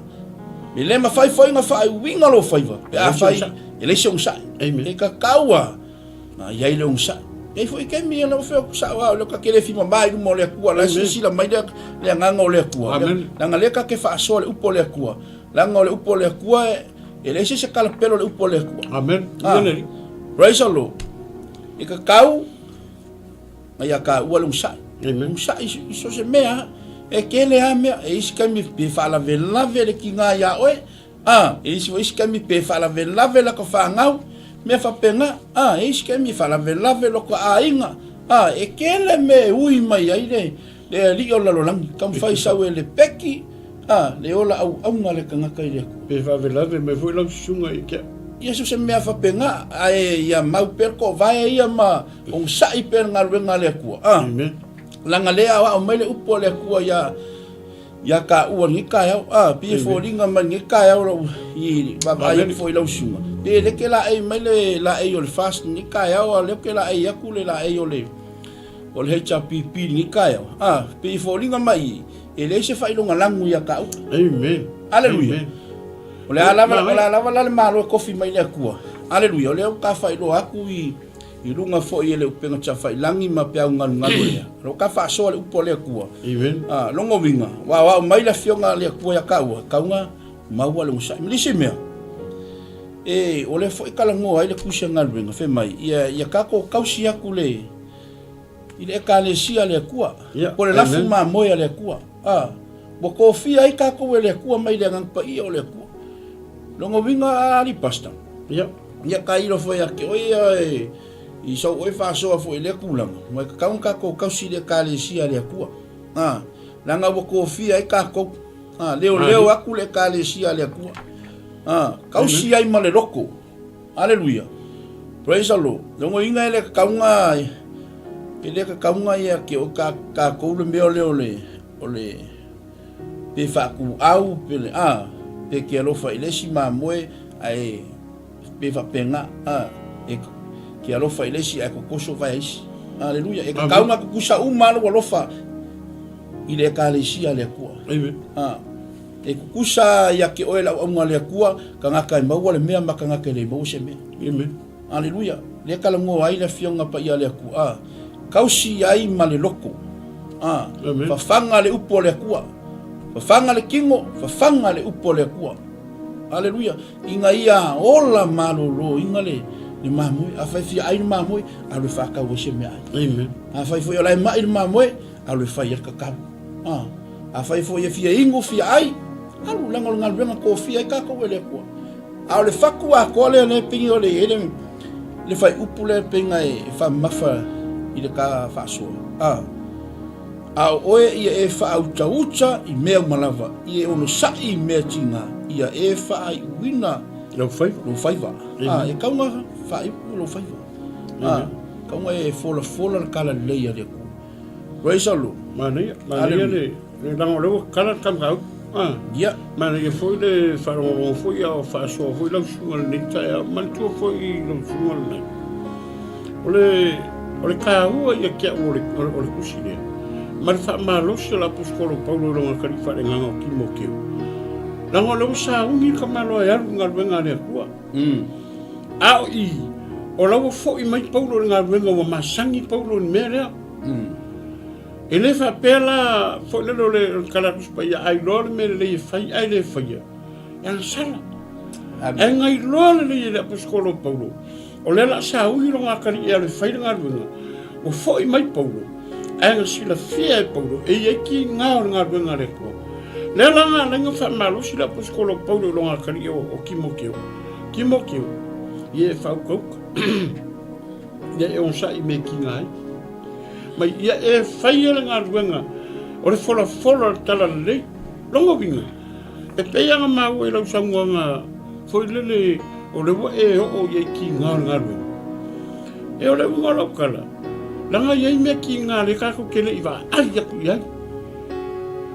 e le mafai foi ona faaiuina lou faiva pe afai e leai se onosai. Amen. E tatau lava ona i ai le onosai. E i ai foi taimi e fai atu sao lava, o lea ta te le fia mama i luma o le Atua, la e silasila mai le agaga o le Atua. Amen. Leaga lea ta te faasoa le upu a le Atua. Leaga o le upu a le Atua e leai se isi e kalapelo i le upu a le Atua. Amen. Ia le Alii. Praise the Lord. E tatau Na ia taua le onosai. Amen. Onosai i so se mea. E tele lava mea, e isi taimi pe faalavelave le tiga ia oe, a, e isi foi isi taimi pe faalavelave lata fanau, mea faapena, a, e isi taimi e faalavelave lota aiga, a, e tele mea e ui mai ai le, le alii o le lalolagi, taumafai sau e lepeki, a, le ola auauna a le tagata i le Atua. Pe faalavelave mai foi lau susuga i te au. Ia so se mea faapena, ae ia mau pea le toovae ia ma onosai pea le galuega a le Atua, a. Amen. Leaga lea aoao mai le upu a le Atua ia ia taua i lenei taeao. A, pei e foliga mai lenei taeao lau i vaavaai atu foi i lau susuga. Pe le ke laei mai le laei o le fast i lenei taeao, a o lea ou te laei atu le laei o le o le HRPP i lenei taeao. A, pei e foliga mai i, e leai se faailoga lanu ia taua. Amen. Aleluia. Amen. O le a lava, o le a lava la le Malo e kofi mai le Atua. Aleluia. O lea ua ta faailoa atu i I luga foi e le upega tafailagi ma peau galugalu lea. O lo ka faasoa le upu a le Atua. Amen. A, longa uiga, ua aoao mai le afioga a le Atua ia taua, kauga maua le onosai. Ma le isi mea, e, o lea foi talanoa ai le tusi a galuega, fai mai, ia, ia tatou tausi atu le, i le Ekalesia a le Atua, Yeah. po o le lafu Amen. mamoe a le Atua. A, ua tofia ai tatou e le Atua mai le Agaga Paia o le Atua. Longa uiga a ali pastor. Yeah. Ia tailo foi ia te oe ia e, i sau oe faasoa foi i lea tulaga, ua e tatau ona tatou tausi i le Ekalesia a le Atua. A, leaga ua tofia ai tatou. A, leoleo atu le Ekalesia a le Atua. A, tausi ai ma le loto. Aleluia. Praise the Lord. Logoina e le tatau e le tatau ia te oe tatou le mea lea o le, o le, pe faakuau, pe le, a, pe te alofa i le isi mamoe, ae pe faapena, a, e ke alofa i le isi ae kokoso vaea isi. Aleluia. E tatau ona tutusa uma lou alofa i le Ekalesia a le Atua. Amen. A, e tutusa ia te oe le auauna a le Atua, tagata e maua le mea ma tagata e le maua se mea. Amen. Aleluia. Lea talanoa ai le Afioga Paia a le Atua. A, tausi ai ma le loto. A, Amen. fafaga le upu a le Atua. Fafaga le tino, fafaga le upu a le Atua. Aleluia. Ina ia ola malolo ina le, le mamoe. Afai fia ai le mamoe, alu e faatau ai se meaai. Amen. Afai foi o la e mai le mamoe, alu e fai ai le kakau. Ah. Afai foi e fia inu, fia ai, alu leaga o le galuega tofia ai tatou e le Atua. A o le fatu atoa lea lea pei o le i ai le, le faaiupu lea pei na e faamamafa i le ta faasoa. Ah. A o oe ia e faautauta i mea uma lava, ia e onosai i mea tiga, ia e faaiuina lou faiva. Lou faiva. A, e kau na faaiu lou faiva. A, kau na e folafola le tala lelei a le Atua. Praise the Lord. Manaia, manaia le, le leaga o lea ua kala le tamatau. Ah. Ia. Manaia foi le faalogologo foi a o faasoa foi lau susuga lenei taeao. Manatua foi i lau susuga lenei. O le, o le taua ia te au o le, o le, o le tusi lea, ma le faamalosi o le Aposetolo Paulo i lona atalii faaleagaga o Timoteo, leaga o lea ua sauni le tamaloa e alu i galuega a le Atua. Mm. A o i, o la ua foi mai Paulo i le galuega ua masani Paulo i le mea lea. Mm. E le faapea la foi lele o le, o le tala a Tusi Paia, a iloa le mea lelei e fai ae le faia, e agasala. Ae na iloa lelei e le Aposetolo Paulo, O lea la saui lona atalii e alu e fai le galuega, ua foi mai Paulo, ae na silafia e Paulo e i ai tiga o le galuega a le Atua. Lea la na ala ai ona faamalosi le aposetolo o Paulo i lona atalii o Timoteo, Timoteo, ia e faaukauka, ia e onosai i mea e tiga ai. Mai ia e faia le galuega o le folafola o le talalelei. Lona uiga, E pei lava ona maua i lau saunoaga foi lele o lea ua e oo i ai tiga o le galuega. E o le uiga o lau tala, leaga e i ai mea tiga lea tatou te le i vaai atu i ai.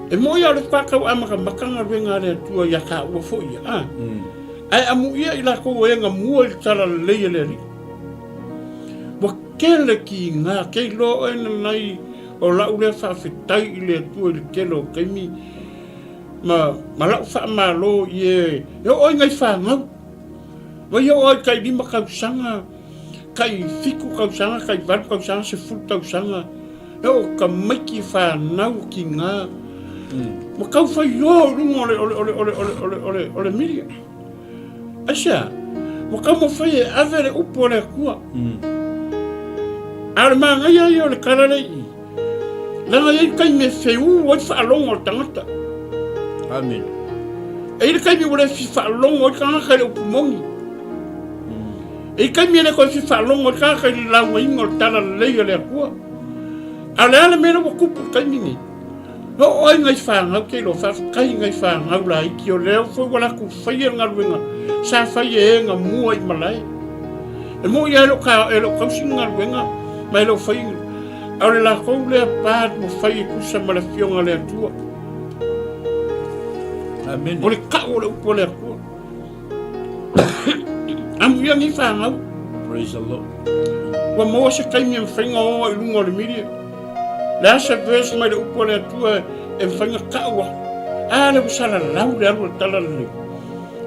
E moni lava o lea faatoa tau amatamata galuega a le Atua ia taua foi ia, a? Ae amuia i latou e gamua i le talalelei a le Alii. Ua tele tiga, kei loa oe nanai o lau lea faafetai i le Atua i le tele o taimi, Ma, ma lau faamalo i e, e oo ai nai fanau. Vai oo ai tai lima tausaga, tai fitu tausaga, tai valu tausaga, sefulu tausaga. E oo tamaiti fanau tiga. Mm. Ua tau fai o i luga o le, o le, o le, o le, o le, o le, o le, o le milia. Aisea? Ua taumafai e ave le upu a le Atua. Mm. A o le manaia ia o le tala lea i i. Leaga e i ai taimi e feū ai le faalogo a le tagata. Amen. E i ai le taimi ua le fia faalogo ai le tagata i le upu moni. E i ai taimi e le toe fia faalogo ai le tagata i le laugaina o le tala lelei a le Atua. A o le a le mea lea ua tupu i le taimi lenei? E oo ai nai fanau ke iloa, faafetai i nai fanau laiti o lea foi ua latou faia le galuega sa fai e e na mua i malae. E moi lava e le o ta, e le o tausi ni galuega ma e le o fai, a o le latou lea part ua fai e tusa ma le Afioga a le Atua. Amene. O le kau o le upu a le Atua. Amuia nei fanau. Praise the Lord. Ua maua se taimi e mafai ona o ai i luga o le media. Le a se verse mai le upu a le Atua e mafai ona tau aku. A lea ua salalau le alu o le tala lelei.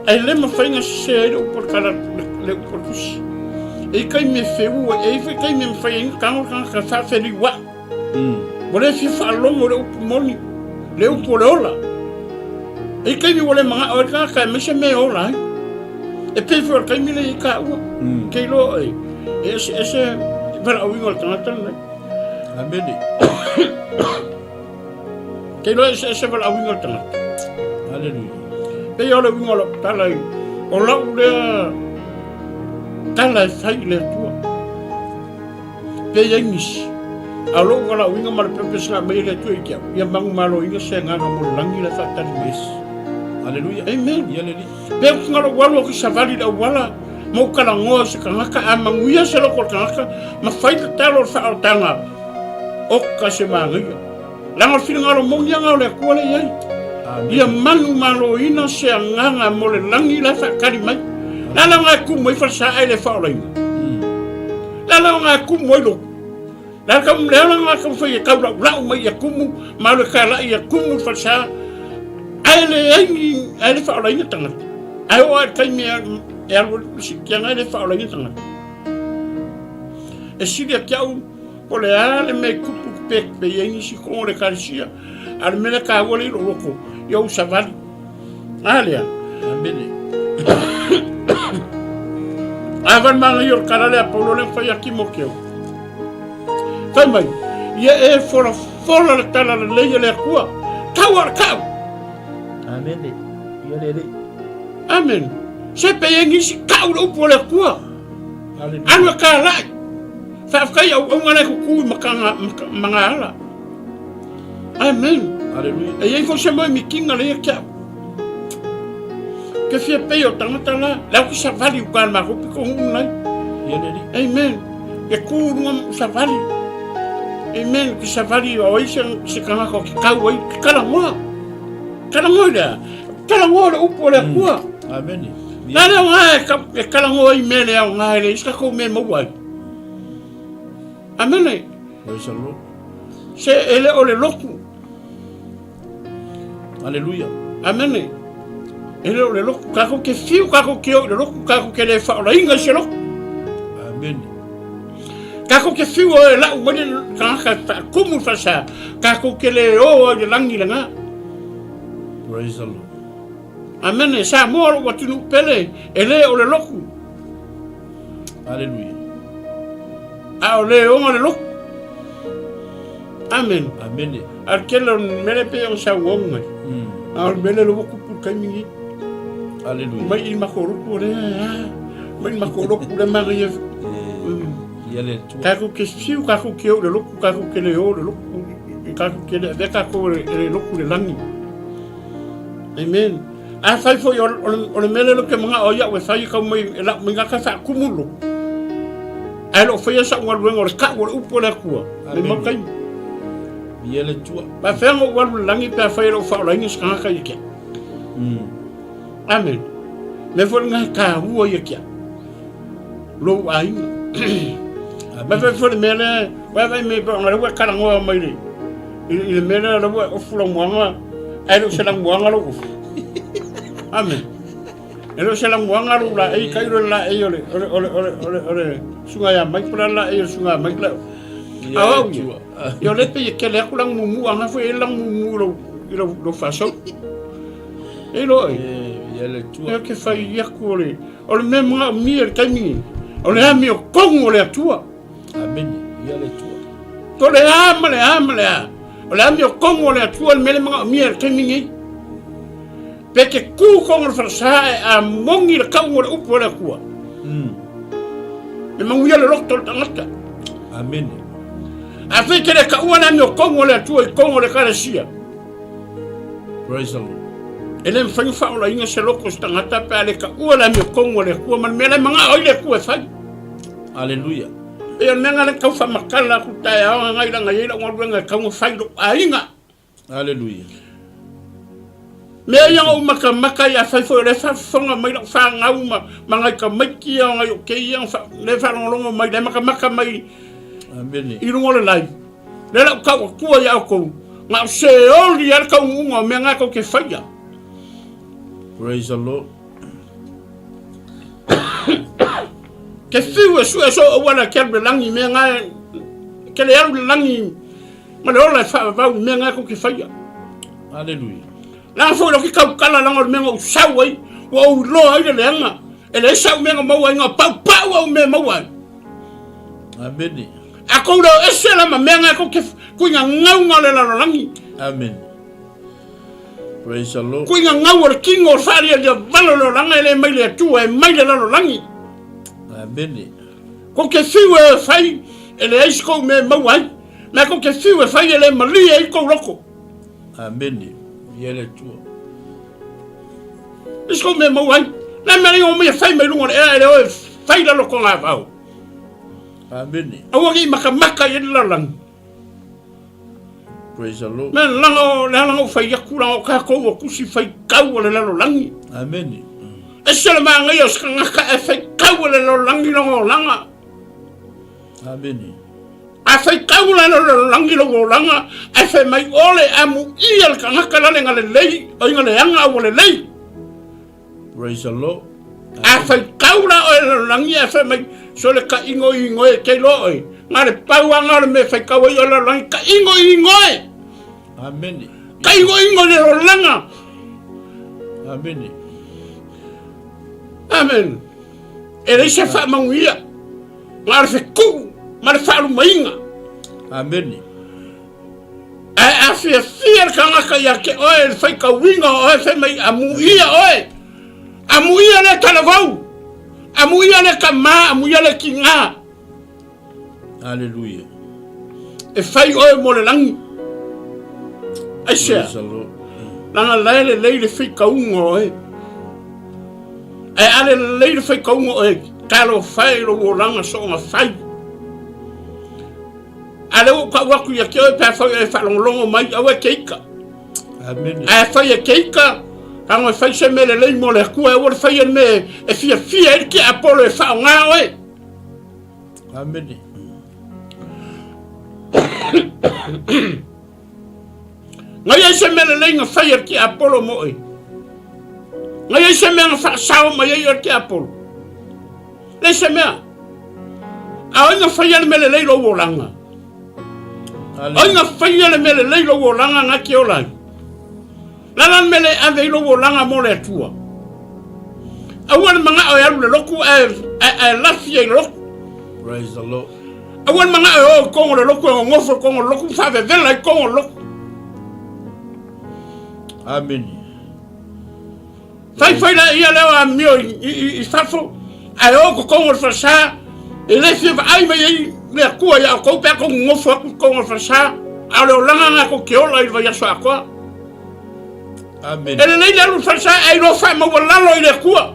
Ae le mafai ona sese ai le upu o le tala, le upu o le tusi. E i ai taimi e feua, e i ai foi taimi e mafai ai ona tago le tagata e faafeliuai. Ua le fia faalogo i le upu moni, le upu o le ola. E i taimi ua le manao ai le tagata e aumai se mea e ola ai. E pei foi o le taimi lea i taua, ke iloa e eseese valaauina o le tagata lenei. Amene. Ke iloa e eseese valaauina o le tagata. Hallelujah. Pei o le uiga o lau tala i, o lau lea tala e fai i le Atua. Pe i ai nisi, a o lou valaauina ma le purpose na aumai e le Atua i te au, ia manumaloina se agaga mo le lagi la e faatali mai. Yes. Hallelujah. Amen. Ia le Alii. Pe ou te galo alu atu i savali i le auala, ma ou talanoa i se tagata, a manuia se loto o le tagata, ma fai tatalo o le faaolataga, oka se manaia. Leaga o le finagalo moni aga o le Atua lea e i ai. Ia manumaloina se agaga mo le lagi la e faatali mai. Le a le aoga e tumu ai falesa ae le faaolaina? Le a le aoga e tumu ai lotu? Le a le aoga e taumafai e taulaulau mai ia tumu ma alu e talai ia tumu le falesa ae leai ni, ae le faaolaina tagata. Ae oo lava i le taimi e alu ai le siitiaga e le faaolaina tagata. E sili atu au Po o le a le mea i tupu pe, pe i ai nisi toga o le ekalesia, a o le mea lea taua lea i lou loto, ia ou savali. A lea. Amene. A va le manaia o le tala lea a Paulo lea na fai ia Timoteo. Fai mai, ia e folafola le tala lelei a le Atua, tau a le tau. Amene. Ia le Alii. Amen. Se pe i ai nisi tau le upu a le Atua. Alu e kalai. Faafetai auauna la e tutu i matana magaala. Amen. Hallelujah. E i ai foi se moe mitinga lea ia te au. Ke fia pei o tagata la, le au ki savali uka le matou pito nuu nei. Ia le Alii. Amen. Ke tu i luga savali. Amen. Ke savali o ai se, se tagata o ke kau ai, ke talanoa. Talanoa i le a? Talanoa le upu o le Atua. Amen. La le aoga e, e talanoa i mea le aoga e leai se tatou mea e maua ai. Amene. Praise the Lord. Se e le o le lotu. Aleluia. Amene. E le o le lotu. Tatou te fiu, tatou te o i le lotu, tatou te le faaolaina i se lotu. Amene. Tatou te fiu o e lau mai le tagata e faatumu le falesa, tatou te le o ai i le lagi lena. Praise the Lord. Amene. Samoa lou atunuu pele, e le o le lotu. Aleluia. A o le ona le lotu. Amen. Amene. A le tele o le mele pe o sau ong mai. A o le mele lo kupu le taimi ni. Aleluia. Mai i mako lotu o le a. Mai i mako lotu le manga ia. Ia le Atua. Tatou ke fiu, tatou ke o le lotu, tatou ke le o le lotu, tatou ke le avea tatou e le lotu le lagi. Amen. Afai foi o, o, o le mea lea ou te manao ai au e fai e tau mai e lau mai gata faakumu le lotu. Ae le o faia sau galuega o le kau o le upu a le Atua. Le mau taimi. Ia le Atua. Faafefea ona ou alu i le lagi pe afai e le o faaolaina se tagata ia te au. Amen. Mea foi lena e taua ia te au. Lou aiga. Amen. Mea foi le mea lea, vaai mai pe ona lea ua e talanoa mai le i le mea lea ua e ofu lau moaga, ae le o se lamuaga lou ofu. Amen. E le o se lamuaga lou laei, tailo le laei o le, o le, o le, o le, o le, o le susuga ia Mike, po o le a le laei o le susuga ia Mike lea. A o au ia, ia o lea pei e tele atu lana mumu, a na foi e i ai lana mumu i lou, i lou, lou faasolo. E iloa ai. Ia le Atua. Ia ke fai atu o le, o le mea manaomia i le taimi nei, o le amiotonu o le Atua. Amene. Ia le Atua. Po o le a ma le a ma le a. O le amiotonu a le Atua le mea lea e manaomia i le taimi lenei. Pe te tu tonu o le falesa ae a moni le tauga o le upu a le Atua. E manuia le loto o le tagata. Amene. Afai te le taua le amiotonu a le Atua i totonu o le Ekalesia. Praise the Lord. E le mafai ona faaolaina se loto o se tagata pe a le taua le amiotonu a le Atua ma le mea la e manao ai le Atua e fai. Aleluia. E o le mea lena lea e tau faamatala atu taeao agai leaga e i ai lau galuega e tatau ona fai i lou aiga. Aleluia. Mea ia na ou matamata ai, afai foi o lea e faafofoga mai lau fanau ma, ma nai tamaiti ia o nai okei ia na lea e faalogologo mai, lea e matamata mai Amene. i luga o le live. Lea la ou tau atua ia outou, na o seoli lava le taunuuga o mea na tou te faia. Praise the Lord. Ke fiu e sue so auala ke alu le lagi mea na ke le alu le lagi ma le ola e faavavau i mea na tou te faia. Aleluia. Leaga foi lau ke tautala leaga o le mea na ou sau ai, ua ou iloa ai le leaga, e leai sau mea na maua ai, na paupau au mea e maua ai. Amene. A kou leo ese la ma mea na kou te kuiga gauga o le lalolagi. Amen. Praise the Lord. Kuiga gau o le kino o le faalialia valo o le olaga e le mai le Atua, e mai le lalolagi. Amene. Kou te fiu e fai, e leai se kou mea e maua ai. Mea kou te fiu e fai e le malie ai kou loko. Amene. Ia le Atua. Leai se kou mea e maua ai. Le mea lea o mai e fai mai luga o le ea e le o e fai lalo kona vao. Amene. Aua ne i makamaka i ai le lalolagi. Praise the Lord. Mea laga o le ala na ou fai atu laga o tatou ua tusi faitau a le lalolagi. Amene. Ese le manaia o se tagata ae faitau e le lalolagi lona olaga. Amene. A faitau la le lalolagi lou olaga ae fai mai ole amuia le tagata la le galelei oi ga leaga a ua lelei. Praise the Lord. A faitau la oe lalolagi ae fai mai so le taʻigo igoe e te iloa oe na le pau lava na o le mea e faitau ai oe lalolagi taʻigo igoe. Amene. Taʻigoʻigo i le olaga. Amene. Amen. E leai se faamanuia na o le fetuu ma le faalumaina. Amene. Ae a fiafia le tagata ia te oe i le faitauina o oe, fai mai, Amuia oe! Amuia lea talavou! Amuia lea tamā! Amuia lea tiga! Aleluia. E fai oe mo le lagi. Aisea? Leaga la e lelei le faitauga o oe. Ae a lelei le faitauga o oe, talofa e i lou olaga soonga fai. A lea ua ou tau atu ia te oe pe afai oe e faalogologo mai, aua e te ika. Amene. Ae afai e te ika, tago e fai se mea lelei mo le Atua, aua le faia le mea e fiafia ai le tiapolo e faaaoga oe. Amene. Ngai ai se mea lelei na fai e le tiapolo mo oe. Ngai ai se mea na faasao mai ai oe le tiapolo. Leai se mea. A oi na faia le mea lelei lou olaga. Oi na faia le mea lelei lou olaga na te ola ai. La la le mea le ave i lou olaga mo le Atua. Aua le manao e alu le lotu ae, ae, ae lafi ai le lotu. Praise the Lord. Aua le manao e o i totonu o le lotu e nonofo i totonu o le lotu faavevela i totonu o le lotu. Amen. Fai fai la ia lea o amio i, i, i fafo, ae o totonu o le falesa, e le fia vaai mai ai le Atua ia outou pe a tou nonofo atu i totonu o le falesa, a o le olaga lena tou te ola i le vaiaso atoa. Amen. E lelei le alu i le falesa ae iloa faamaualalo i le Atua.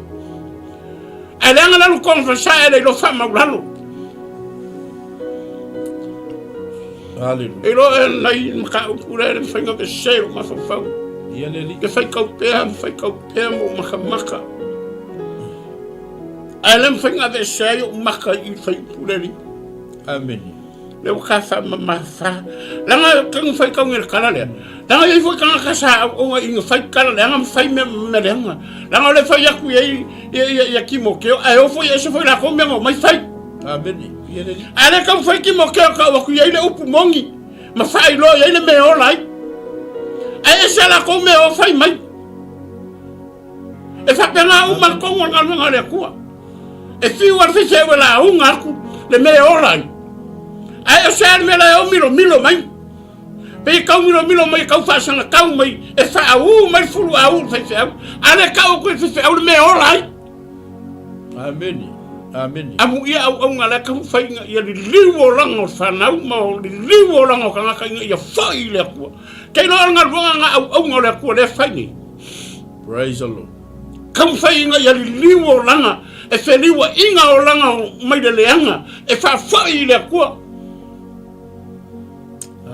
Ae leaga le alu i totonu o le falesa ae le iloa faamaulalo. Aleluia. E iloa e nai mataupu lea le mafai ona vese i lou mafaufau. Ia le Alii. Ke faitau pea ma faitau pea ma ou makamaka. Ae le mafai ona aveesea ai ou maka i fuaiupu le Alii. Amene. Lea ua ta faamamafa. Leaga tagu faitau i le tala lea. Leaga e i ai foi tagata sa auauna i na fai tala leaga ma fai mea mea leaga. Leaga o le fai atu i ai ia, ia, ia Timoteo, ae o foi ese foi latou mea na omai fai. Amene. Ia le Alii. Ae le tau fai Timoteo tau atu i ai le upu moni ma faailoa i ai le mea e ola ai. Ae ese a latou mea o fai mai. E faapena uma le tonu o le galuega a le Atua. E fiu a le faifeau e lauga atu le mea e ola ai. Ae o se a le mea la e o milomilo mai. Pei e tau milomilo mai e tau faasagatau mai e faaū mai le fuluaū i le faifeau. A le tau atu i le faifeau le mea e ola ai. Amene. Amene. Amuia auauna la e taumafai ina ia liliu olaga o fanau ma liliu olaga o tagata ina ia foi i le Atua. Te iloa o le galuega na auauna o le Atua lea e fai nei. Praise the Lord. Taumafai ina ia liliu olaga e feliuaina olaga mai le leaga e faafoi i le Atua.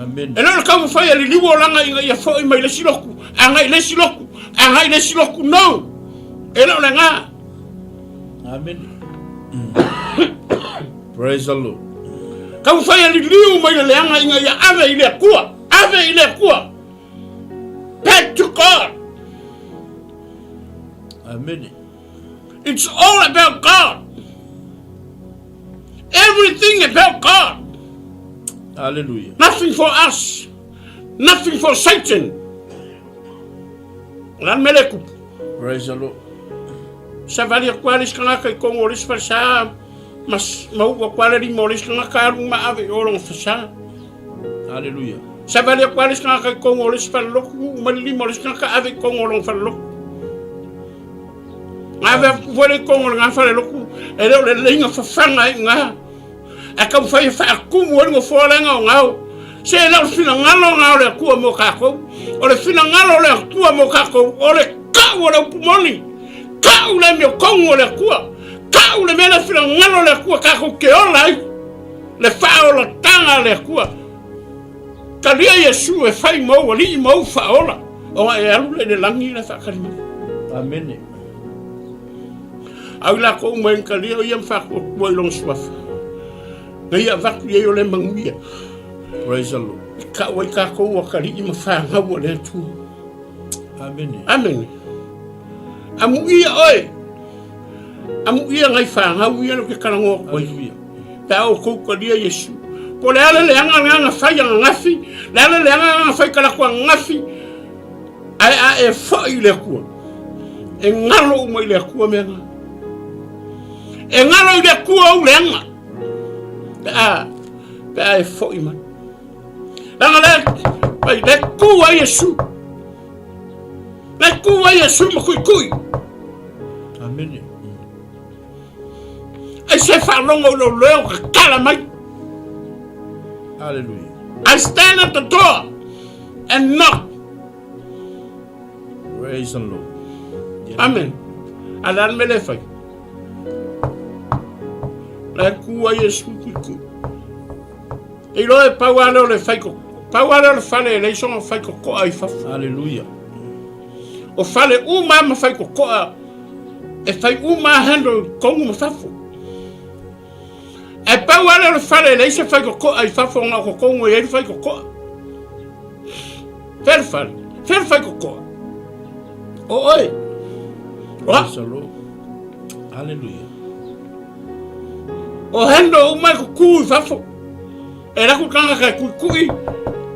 Amen. E le o le taumafai e liliu olaga ina ia foi mai le isi lotu, agai i le isi lotu, agai i le isi lotu. No! E le o lena. Amen. Praise the Lord. Taumafai e liliu mai le leaga ina ia ave i le Atua. Ave i le Atua. Back to God. Amen. It's all about God. Everything about God. Hallelujah. Nothing for us. Nothing for Satan. O le a le mea lea e tupu? Praise the Lord. Savali atu lava le isi tagata i totonu o le isi falesa ma, ma uu atu lava le lima o le isi tagata alu ma ave i o lona falesa. Hallelujah. Savali atu lava le isi tagata i totonu o le isi falelotu, uu mai le lima o le isi tagata ave i totonu o lona falelotu. Ave atu foi le i totonu o lena falelotu, e le o le leiga fafaga ai i ina. Ae taumafai e faatumu ai le nofoa lea gaogao. Se e le o le finagalo lena o le Atua mo tatou. O le finagalo o le Atua mo tatou, o le tau o le upu moni. Tau le amiotonu o le Atua. Tau le mea lea finagalo o le Atua tatou te ola ai. Le faaolataga a le Atua. Talia Iesu e fai mou alii ma ou faaola, ona e alu lea i le lagi la e faatali mai. Amene. Au i lakou uma e na talia o ia ma faatuatua i lona suafa, na ia avatu i ai o le manuia. Praise the Lord. E tau ai tatou o atalii ma fanau a le Atua. Amene. Amene. Amuia oe. Amuia nai fanau ia lea ou te talanoa atu ai. Pe a outou talia Iesu. Po o le a le leaga lena na fai ananafi, le a le leaga lena na fai talaatu ananafi, ae a e foi i le Atua, e galo uma i le Atua mea na. E galo i le Atua ou leaga, pe a, pe a e foi mai. Leaga le, mai le ku ai Iesu. Le ku ai Iesu ma kuikui. Amene. Ai se faalogo i lou leo kakala mai. Hallelujah. I stand at the door and knock. Praise the Lord. Yeah. Amen. A le a le mea le fai. La e ku ai Iesu kuikui. E iloa e pau lava lea o le fai pau lava lea o le fale e leai sona fai kokoa i fafo. Hallelujah. O fale uma ma fai kokoa e fai uma handle i totonu ma fafo. Ae pau lava lea o le fale e leai se fai kokoa i fafo na o totonu e i ai le fai kokoa. Fea le fale? Fea le fai kokoa? O oe. Oa. Praise the Lord. Hallelujah. O handle uma e kukū i fafo. E raku tangata e kuikui,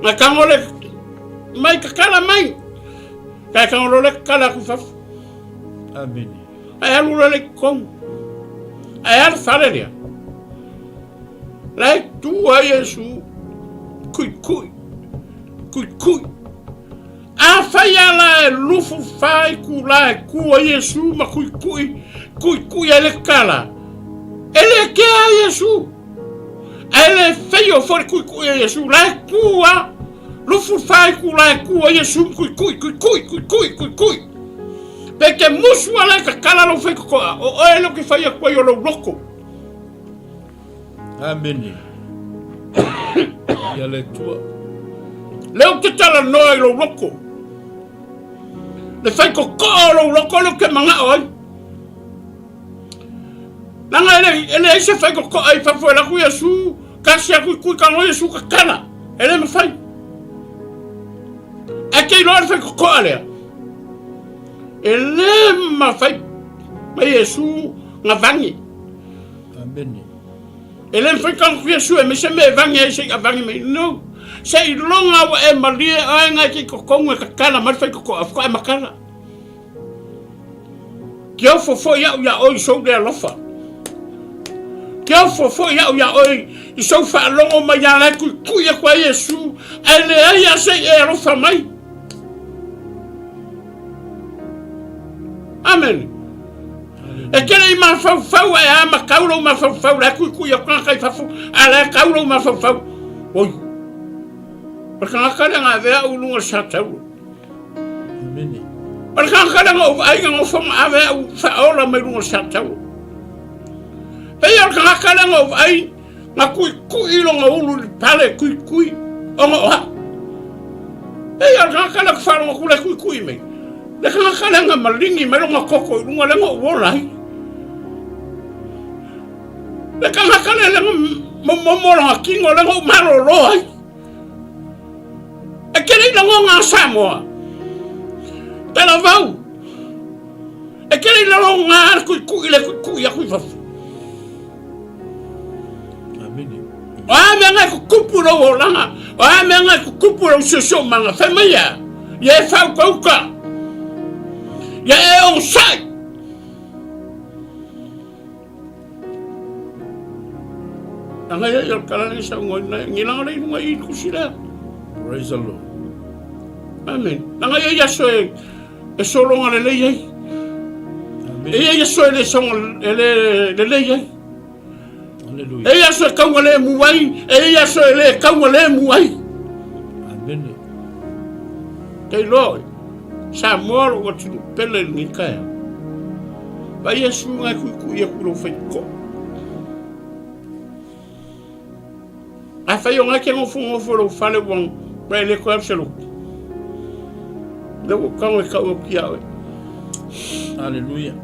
ngai tango le mai kakala mai. Kai tango le kakala aku i fafo. Amen. Ai alu le le totonu. Ai alu fale lea. Lai tu ai Iesu kuikui, kuikui. Afai a la e lufu fa itulā e kū ai Iesu ma kuikui, kuikui ai le kala, e le kea ai Iesu. Ae le feio foi le kuikui a Iesu, la e kū a, lufu fa itulā e kū ai Iesu ma kuikui, kuikui, kuikui, kuikui. Pe te musu a la e kakala lou faitotoa, o oe lea ou te fai atu ai o lou loko. Amene. Ia le Atua. Lea ou te talanoa i lou loko. Le faitotoa o lou loko lea ou te manao ai. Leaga e le, e leai se faitotoa i fafo e alu atu Iesu, kasi atu i kui tago Iesu kakala. E le mafai. Ae te iloa le faitotoa lea. E le mafai mai Iesu gavagi. Amene. E le mafai tago Iesu e mai se mea e vagi ai se i avagi mai. No. Seiloga ua e malie oe ngai ke i totonu e kakala mai le faitotoa faatoa e makala. Ke ofo foi au iā oe i sou le alofa. Ke ofo foi au iā oe i sou faalogo mai ia la e kuikui aku ai Iesu, ae leai a se i e alofa mai. Amene. E kele i mafaufau ae a makau lou mafaufau la e kuikui aku tagata i fafo, a la e kau lou mafaufau. Oi, o le tagata lea na ave au i luga o le satauro. Amene. O le tagata lea na ou vaai na nofo ma ave au faaola mai luga o le satauro. Pei o le tagata lea na ou vaai na kuikui lona ulu i le pale kuikui ona o au. Pei o le tagata lea ou te faalogo atu la e kuikui mai. Le tagata lea na maligi mai lona toto i luga lea na ou ola ai. Le tagata lea lea na momomo lona tino lea na ou malolo ai. E te le i lagona a Samoa. Talavau. E te le i lagona a le kuikui le kuikui aku i fafo. Amene. O a mea ngai kukupu lou olaga, o a mea ngai kukupu lou siosiomaga, fai mai a, ia e whaukauka, ia e onosai. Langa ia ia o le tala lea saunoaina ai, ni langa le i luga i i le tusi lea. Praise the Lord. Amen. Langa ia ia aso e, e sologa lelei ai. Amen. E ia ia aso e le songa, e le lelei ai. Hallelujah. E ia aso e kauga le mu ai, e ia aso e le kauga le mu ai. Amen. Te iloa oe, Samoa lou atunuu pele i lenei taeao. Vaai Iesu na e kuikui aku i lou faitotoa. Afai o na e te nofonofo i lou fale ua ua e le toe alu se lotu. Lea ua ou tago e tau atu ia oe. Hallelujah.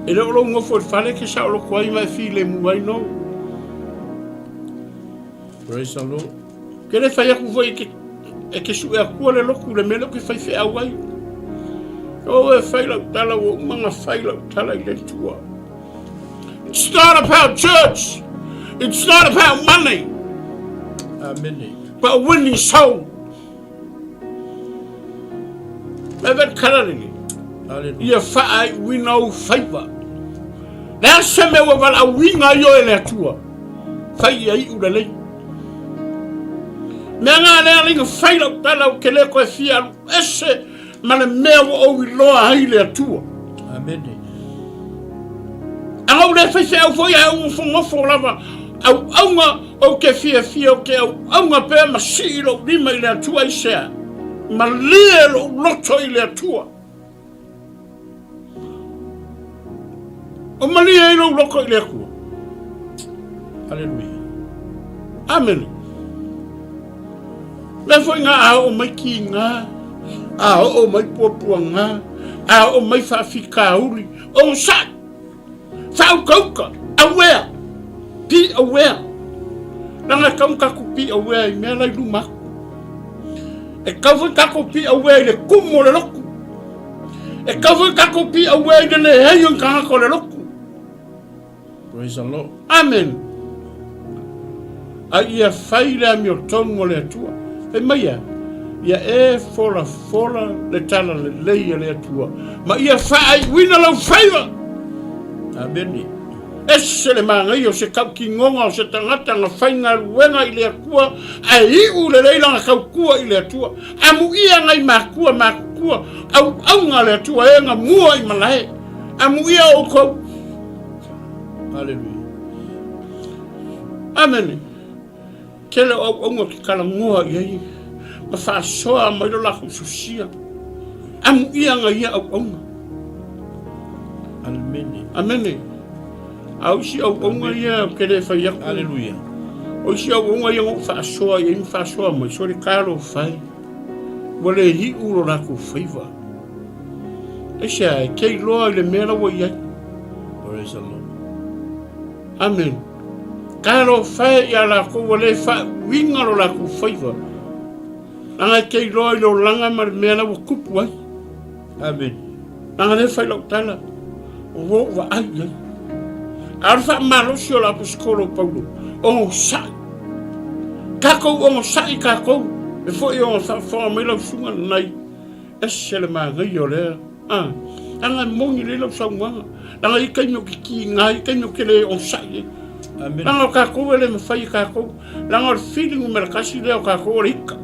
E le o lou nofo i le fale e te saoloto ai ma e filemu ai nou. Praise the Lord. Ke le fai atu foi e ke E ke sue atua le lotu le mea lea ou te fai feau ai. O e fai lau tala ua uma na fai lau tala i le Atua. It's not about church. It's not about money. Amene. But winning soul. Me vet kala lele. Hallelujah. Ia faaiuina ou faiva. Le a se mea ua valaauina ai oe e le Atua. Fai ia iu lelei. Mea ngā lea linga fai lau tala ou te le koe fia alu ese ma le mea ua ou iloa ai le Atua. Amene. Aga ou le fai feau foi ae ou ngofongofo lava auauga ou te fiafia ou te auauga pea ma sii lou lima i le Atua aisea? Malie lou loto i le Atua. O malie ai lou loto i le Atua. Aleluia. Amene. Mea foi ngā a oo mai kīngā, a oo mai puapuagā, a oo mai faafikauli, onosai, whaaukauka, aware, be aware. Leaga e kau na tatou be aware i mea la i luma atu. E kau foi tatou be aware i le kumu o le lotu. E kau foi tatou be aware i le leai o ni tagata o le lotu. Praise the Lord. Amen. A ia fai le amiotonu o le Atua. Fai mai a, ia e folafola le tala lelei a le Atua, ma ia faaiuina lau faiva. Amene. Ese le manaia o se tautinoga o se tagata na faigaluega i le Atua, ae iu lelei lana tautua i le Atua. Amuia nai matua matutua, auauna a le Atua e na mua i malae. Amuia outou. Hallelujah. Amene. Tele o auauna ke talanoa i ai ma faasoa mai lo lakou sosia. Amuia na ia auauna. Amene. Amene. A o isi auauna ia ou te le fai atu. Aleluia. O isi auauna ia na ou faasoa i ai ma faasoa mai, sole talofa e. Ua le iu lo lakou faiva. Aisea, e te iloa i le mea la ua i ai. Praise the Lord. Amen. Talofa e ia lakou ua le faauiga lo lakou faiva. Leaga e te iloa i le olaga ma le mea la ua tupu ai. Amen. Leaga lea e fai lau tala, ua ou vaai i ai. A o le faamalosi o le aposetolo o Paulo, onosai. Tatou onosai tatou, e foi ona faafofoga mai lau susuga lenai, ese le manaia o lea. Ah. Leaga e moni lelei lau saunoaga. Leaga e i ai taimi ou te tiga ai, taimi ou te le onosai ai. Leaga o tatou e le mafai e tatou, leaga o le fili numera tasi lea o tatou o le ika.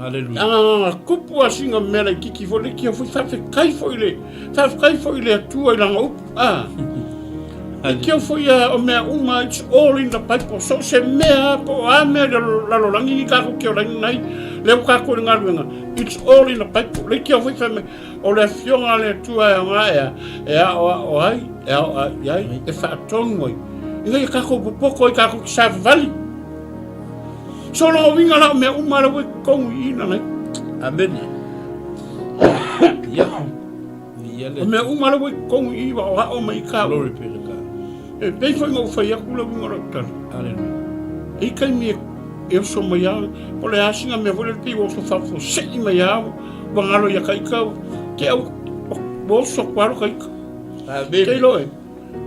Leaga na tupu lava sina mea laitiiti foi lea, ia foi faafetai foi i le, faafetai foi i le Atua i lana upu. Ah. Leitio foi o mea uma, it's all in the Bible. So o se mea po o a mea i le lalolagi ni tatou te olaina ai, lea ua tatou i le galuega, it's all in the Bible. Leitio foi fai mai, O le Afioga a le Atua e aoga e a? E aoao ai, e aoai ai, e faatonu ai, ina ia tatou popoto ai tatou te savavali. So lona uiga la o mea uma la ua i totonu i i lana. Amene. Ia. Ia le. O mea uma la ua i totonu i i ua aoao mai i ka. Glory be to God. E pei foi na ou fai atu le uiga o lau tala. Hallelujah. E i taimi e e oso mai lava, po o le a sina mea foi lele pei ua oso faafuasei mai lava, ua galo ia ka ika, te au, ua oso atu lava ka ika. Amen. Te iloa e,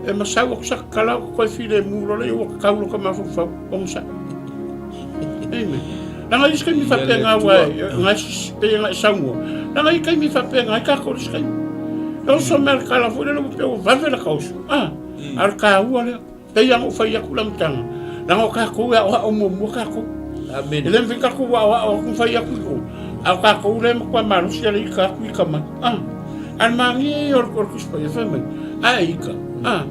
e masau aku sa kakala aku koe filemu loa lea ua kakau lo ka mafaufau, onosai. Amen. Leaga isi taimi faapena ua e, nga pei ona e saunoa, leaga i taimi faapena ai tatou i le isi taimi. E oso mai le tala foi lele ua pei ua vave le ka oso. Ah, a o le taua lea. Pei lava ona ou fai atu le amataga, leaga o tatou e aoao muamua tatou. Amen. E le mafai tatou aoao atu ma fai atu i o, a o tatou lea e matua malosi a le ika atu ika mai. Ah, a le magia ia o le Tusi Paia fai mai, a e ika, ah,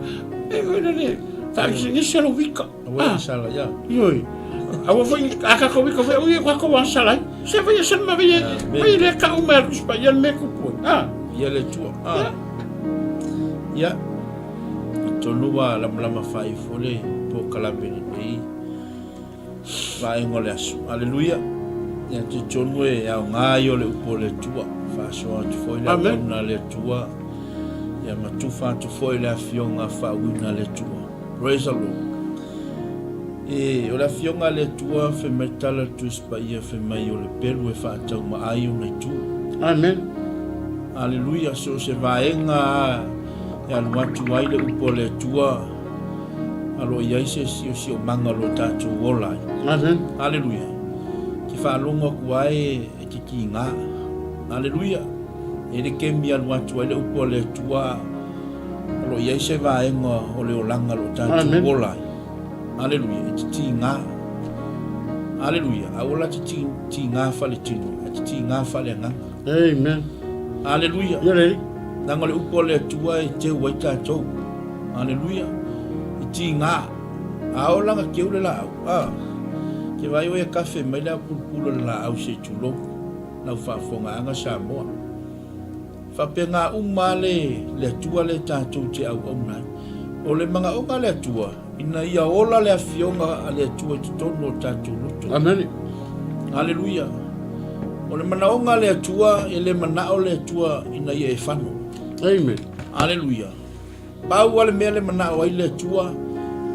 e foi lele, faagisigisi lou ika. Aua Ah, e sala, ia. Ioe. Aua foi a tatou ika foi, aua e tatou asala ai. Se vai e se ma vai vai le tau mai a le Tusi Paia le mea e tupu ai. Ah. Ia le Atua. Ah. Ia. Atonu ua lamalama faaifu le polokalame lenei vaega o le aso. Aleluia! Ia talitonu e aoga ia o le upu o le Atua. Faasoa atu foi le auauna a le Atua. Ia ma tufa atu foi le afioga faauuina a le Atua. Praise the Lord. E, o le afioga a le Atua fai mai tala le Tusi Paia fai mai o le pelu e faataumaa ai ona itu. Amen. Aleluia, so o se vaega e alu atu ai le upu a le Atua, a lo o i ai se siosiomaga o lo tatou ola ai. Amen. Aleluia. Ke faalogo atu ai e te tiga. Aleluia. E le kemi alu atu ai le upu a le Atua, o lo o i ai se vaega o le olaga o lo tatou ola ai. Aleluia. E te tiga. Aleluia. Aua la te tiga faaletino, ae te tiga faaleagaga. Amen. Aleluia. Ia le Alii. Leaga o le upu a le Atua e teu ai tatou. Aleluia. E tiga. A oo laga keu le laau. A. Ke vaai oe e kafe mai le apulupulu o le laau se i tulou. Lau faafofogaaga Samoa. Faapena uma le le Atua le tatou te auauna ai. O le manaoga a le Atua, ina ia ola le Afioga a le Atua i totonu o tatou loto. Amene. Aleluia. O le manaoga a le Atua, e le manao le Atua ina ia e fano. Amen. Aleluia. Pau lava le mea le manao ai le Atua,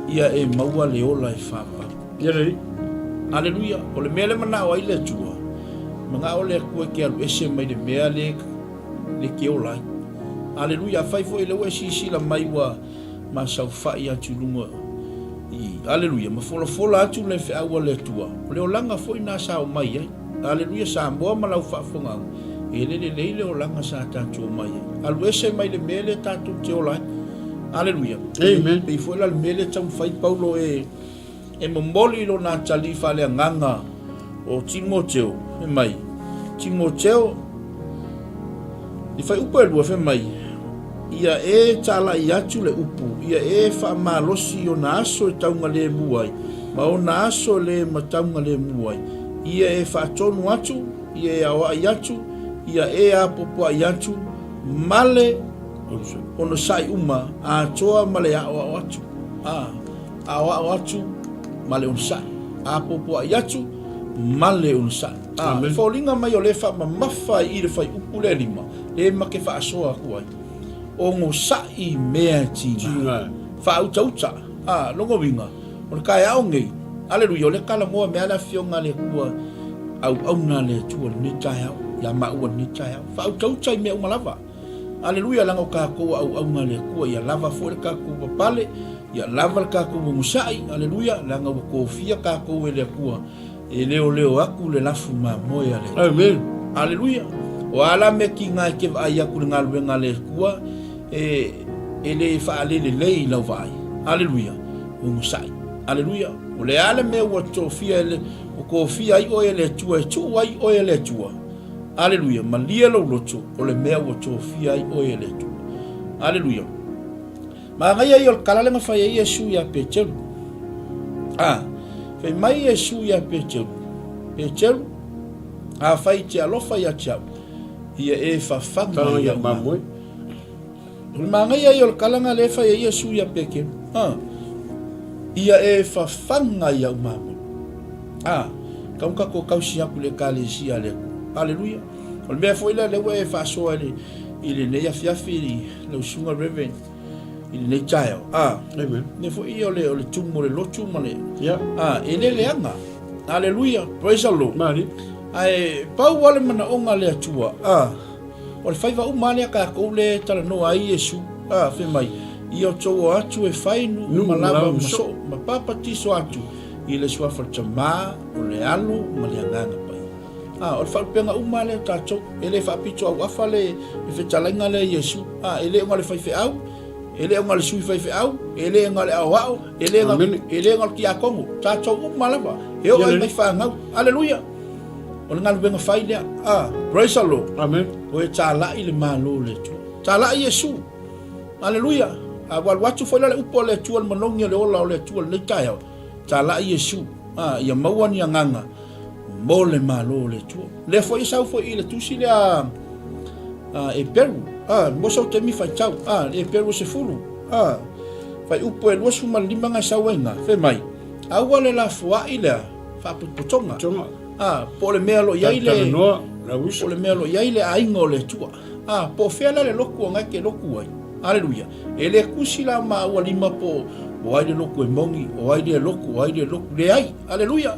ia e maua le ola e faavavau. Ia le Alii. Aleluia. O le mea le manao ai le Atua, manao le Atua e te alu ese mai le mea le, le te ola ai. Aleluia. Afai foi lea ua e silasila mai ua masaufai atu i luga i, aleluia, ma folafola atu le feau a le Atua, o le olaga foi na sa omai ai. Aleluia Samoa ma lau faafofogaaga, e le lelei le olaga sa tatou omai ai. Alu ese mai le mea lea tatou te ola ai. Aleluia. Amen. Pei foi la le mea lea taumafai Paulo e e momoli i lona atalii faaleagaga o Timoteo, fai mai, Timoteo, i fuaiupu e 2, fai mai, Ia e talai atu le upu, ia e faamalosi i ona aso e taugalemu ai, ma ona aso e le mataugalemu ai, ia e faatonu atu, ia e aoai atu, ia e apoapoai atu, ma le onosai uma atoa ma le aoao atu. A, aoao atu ma le onosai. Apoapoai atu ma le onosai. A, e foliga mai o lea e faamamafa i i le fuaiupu lea 5, le ma ke faasoa atu ai. Onosai mea tiga. Faautauta. A, lona uiga, o le taeao nei, aleluia, o lea talanoa mea le Afioga a le Atua, auauna a le Atua i lenei taeao, ia maua i lenei taeao. Faautauta i mea uma lava. Aleluia, leaga o tatou o auauna a le Atua, ia lava foi le tatou papale, ia lava le tatou onosai, aleluia, leaga ua tofia tatou e le Atua E leoleo atu le lafu mamoe a le Atua. Amen. Aleluia. O a la mea kiga e te vaai atu i le galuega a le Atua e e le faalelelei i lau vaai. Aleluia. Onosai. Aleluia. O le a le mea ua tofia e le ua tofia ai oe e le Atua e tuu ai oe e le Atua. Aleluia. Malie lou loto o le mea ua tofia ai oe e le Atua. Aleluia. Manaia ia o le tala lea na fai ai Iesu ia Peteru. A, fai mai Iesu ia Peteru, Peteru, afai e te alofa ia te au, ia e fafaga i au mamoe. O le manaia ia o le tala na lea e fai ai Iesu ia Peteru. A, ia e fafaga i au mamoe. A, kau tatou tausi atu i le Ekalesia a le Atua. Aleluia. O le mea foi lea lea ua e faasoa i le, i lenei afiafi i lau susuga Reverend i lenei taeao. A, Amen. mea foi ia o le, o le tumu o le lotu ma le, Yeah. a, e le leaga. Aleluia. Praise the Lord. Mari. Ae pau lava le manaoga a le Atua, a, o le faiva uma lava lea tatou lea e talanoa ai Iesu, a, fai mai, ia outou o atu e fai nuu ma lava ma soo, ma papatiso atu i le suafa o le Tama, o le Alo ma le Agaga Paia. A, o le faalupega uma lava lea o tatou. E le faapito auafa le, le fetalaiga lea a Iesu. A, e le o na o le faifeau, e le o na o le sui faifeau, e le na o le aoao, e le na, e le na o le tiakono. Tatou uma lava, e oo ai mai fanau. Aleluia! O le galuega fai lea. A, praise the Lord. Amen. O e talai le Malo o le Atua. Talai Iesu. Aleluia! A ua alu atu foi la le upu a le Atua, le manogi o le ola o le Atua i lenei taeao. Talai Iesu. A, ia maua ni agaga mo le Malo o le Atua. Lea foi e sau foi i le tusi lea a Eperu, a, mo sau taimi faitau, a, le Eperu e 10, a, fuaiupu e 25 na e sau ai na, fai mai, aua le lafoai lea faapotopotoga, a, po o le mea o lo o i ai le, po o le mea o lo o i ai le aiga o le Atua, a, po o fea la le lotu o na e te lotu ai. Aleluia. E le tusi la maua lima po o ai le lotu e moni, o ai lea lotu, o ai lea lotu, leai. Aleluia.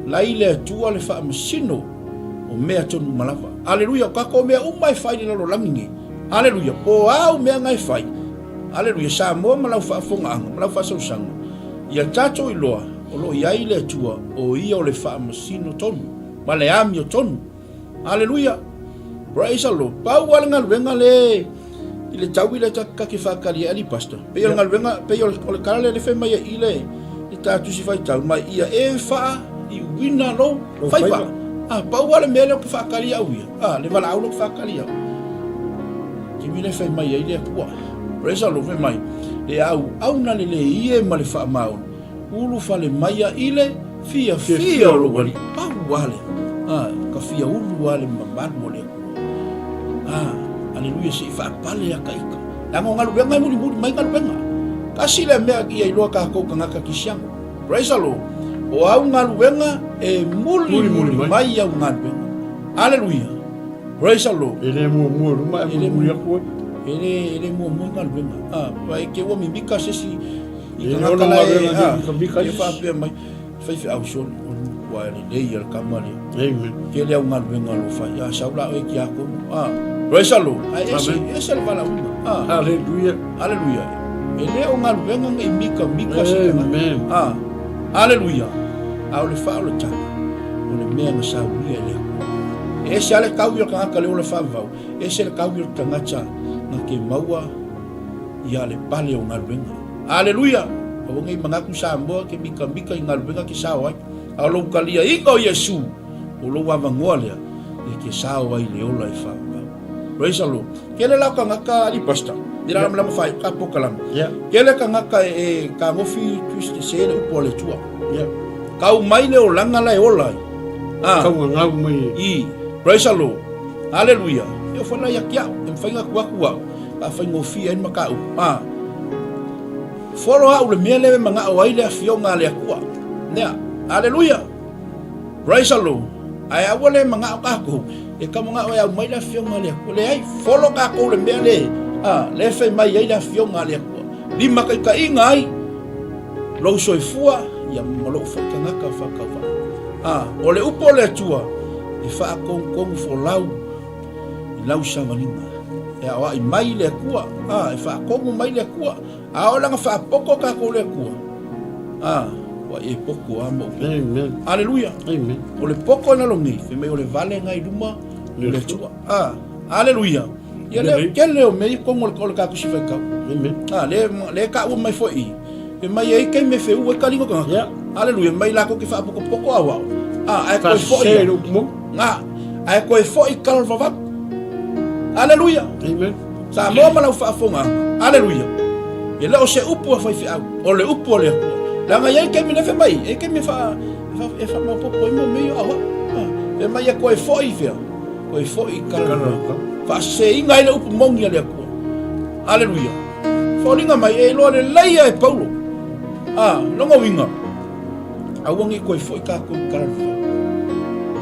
Lai le Atua le faamasino o mea tonu uma lava. Aleluia. O tatou mea uma e fai i le lalolagi nei. Aleluia. Po o a au mea na e fai. Aleluia. Samoa ma lau faafofogaaga ma lau faasausaga, ia tatou iloa o lo o i ai le Atua o Ia o le faamasino tonu ma le amio tonu. Aleluia! Praise the Lord. Pau lava le galuega le i le taui lea ta te faatali ai ali pastor. Pei o le galuega, pei o le tala lea le fai mai ai i le i ta tusi faitau mai ia e faa i uina lou faiva. Ah, pau lava le mea lea ou te faatali au ia. Ah, le valaau lea ou te faatali au. Taimi lea fai mai ai le Atua. Praise the Lord, fai mai, le auauna lelei e ma le faamaoni. Ulufale maia i le fiafia o lou Alii. Pau lava lea. A, ka fia ulu lava le mamalu o le Atua. A, aleluia, se i faapale aka ika. Leaga o galuega e mulimuli mai galuega. Tasi lea mea ia iloa tatou tagata Kisiano. Praise the Lord. O au galuega e mulimuli mai au galuega. Aleluia. Praise the Lord. E le muamua i luma ae mulimuli atu ai. E le, e le muamua galuega. A, e te ua mimika se isi I tagata la e, a, e faapea mai, faifeau sole, o le matua e lelei ia le tama lea. Amen. Tele au galuega o lo o fai, a, sau la oe tiakono, a, praise the Lord, ae ese, ese le valaauina, a. Hallelujah. Hallelujah. E le o galuega nei mika mika se tagata. Amen. A, hallelujah. A o le faaolataga, o le mea na saunia e le Atua. E ese lava le taui o le tagata le ola faavavau, ese le taui o le tagata na te maua ia le pale o galuega. Aleluia! Aua nei manatu Samoa ke mikamika i galuega ke sao ai. A o lou taliaiga o Iesu, o lou avanoa lea e ke sao ai le ola e faavavau. Praise the Lord. Kele la o tagata ali pastor. I la lama fai ka pokalama. Yeah. Kele tagata e, e kagofi twist se le upu a le Atua. Yeah. Kau mai le olaga la e ola ai. Ah. Kau ngangau mai. I. Praise the Lord. Hallelujah. E o whanai a kia, e mwhainga ku aku au. A faigofie ai le mataupu. A folo au le mea lea e manao ai le afioga a le Atua. Nea, aleluia! Praise the Lord. Ae aua le manao tatou, e ka manao e aumai le afioga a le Atua. Leai, folo tatou le mea le, a, le fai mai ai le afioga a le Atua. Limataitaiga ai lou soifua, ia ma lou foi tagata faatauvaa. A, o le upu o le Atua, e faatonutonu folau i lau savaliga. E aoai mai le Atua, a, e faatonu mai le Atua. A o lana faapoto tatou le Atua, a, ua e poto a ma ou poto. Amen. Aleluia. Amen. O le poto e lalo nei, fai mai o le vale na i luma Le Atua. Ah, aleluia. Ia le tele o mea i totonu o le tatou Tusi Faitau. Ah, le le taua mai foi i. E mai ai taimi e feua ai taliga o tagata. Yeah. Aleluia, mai latou te faapotopoto aoao. Ah, ae toe foi. Faasese i le upu moni. Ah, ae toe foi i tala o le vavau. Aleluia. Amen. Samoa ma lau faafofogaaga. Aleluia. E le o se upu a faifeau, o le upu a le Atua. Leaga e i ai taimi lea fai mai, e i ai taimi e faa e faamaopoopo ai mea ia aoao. Fai mai e toe foi i fea? Toe foi i tala faaseseina ai le upu moni a le Atua. Aleluia. Foliga mai e iloa lelei lava e Paulo. A, lona uiga, aua ne i toe foi tatou i tala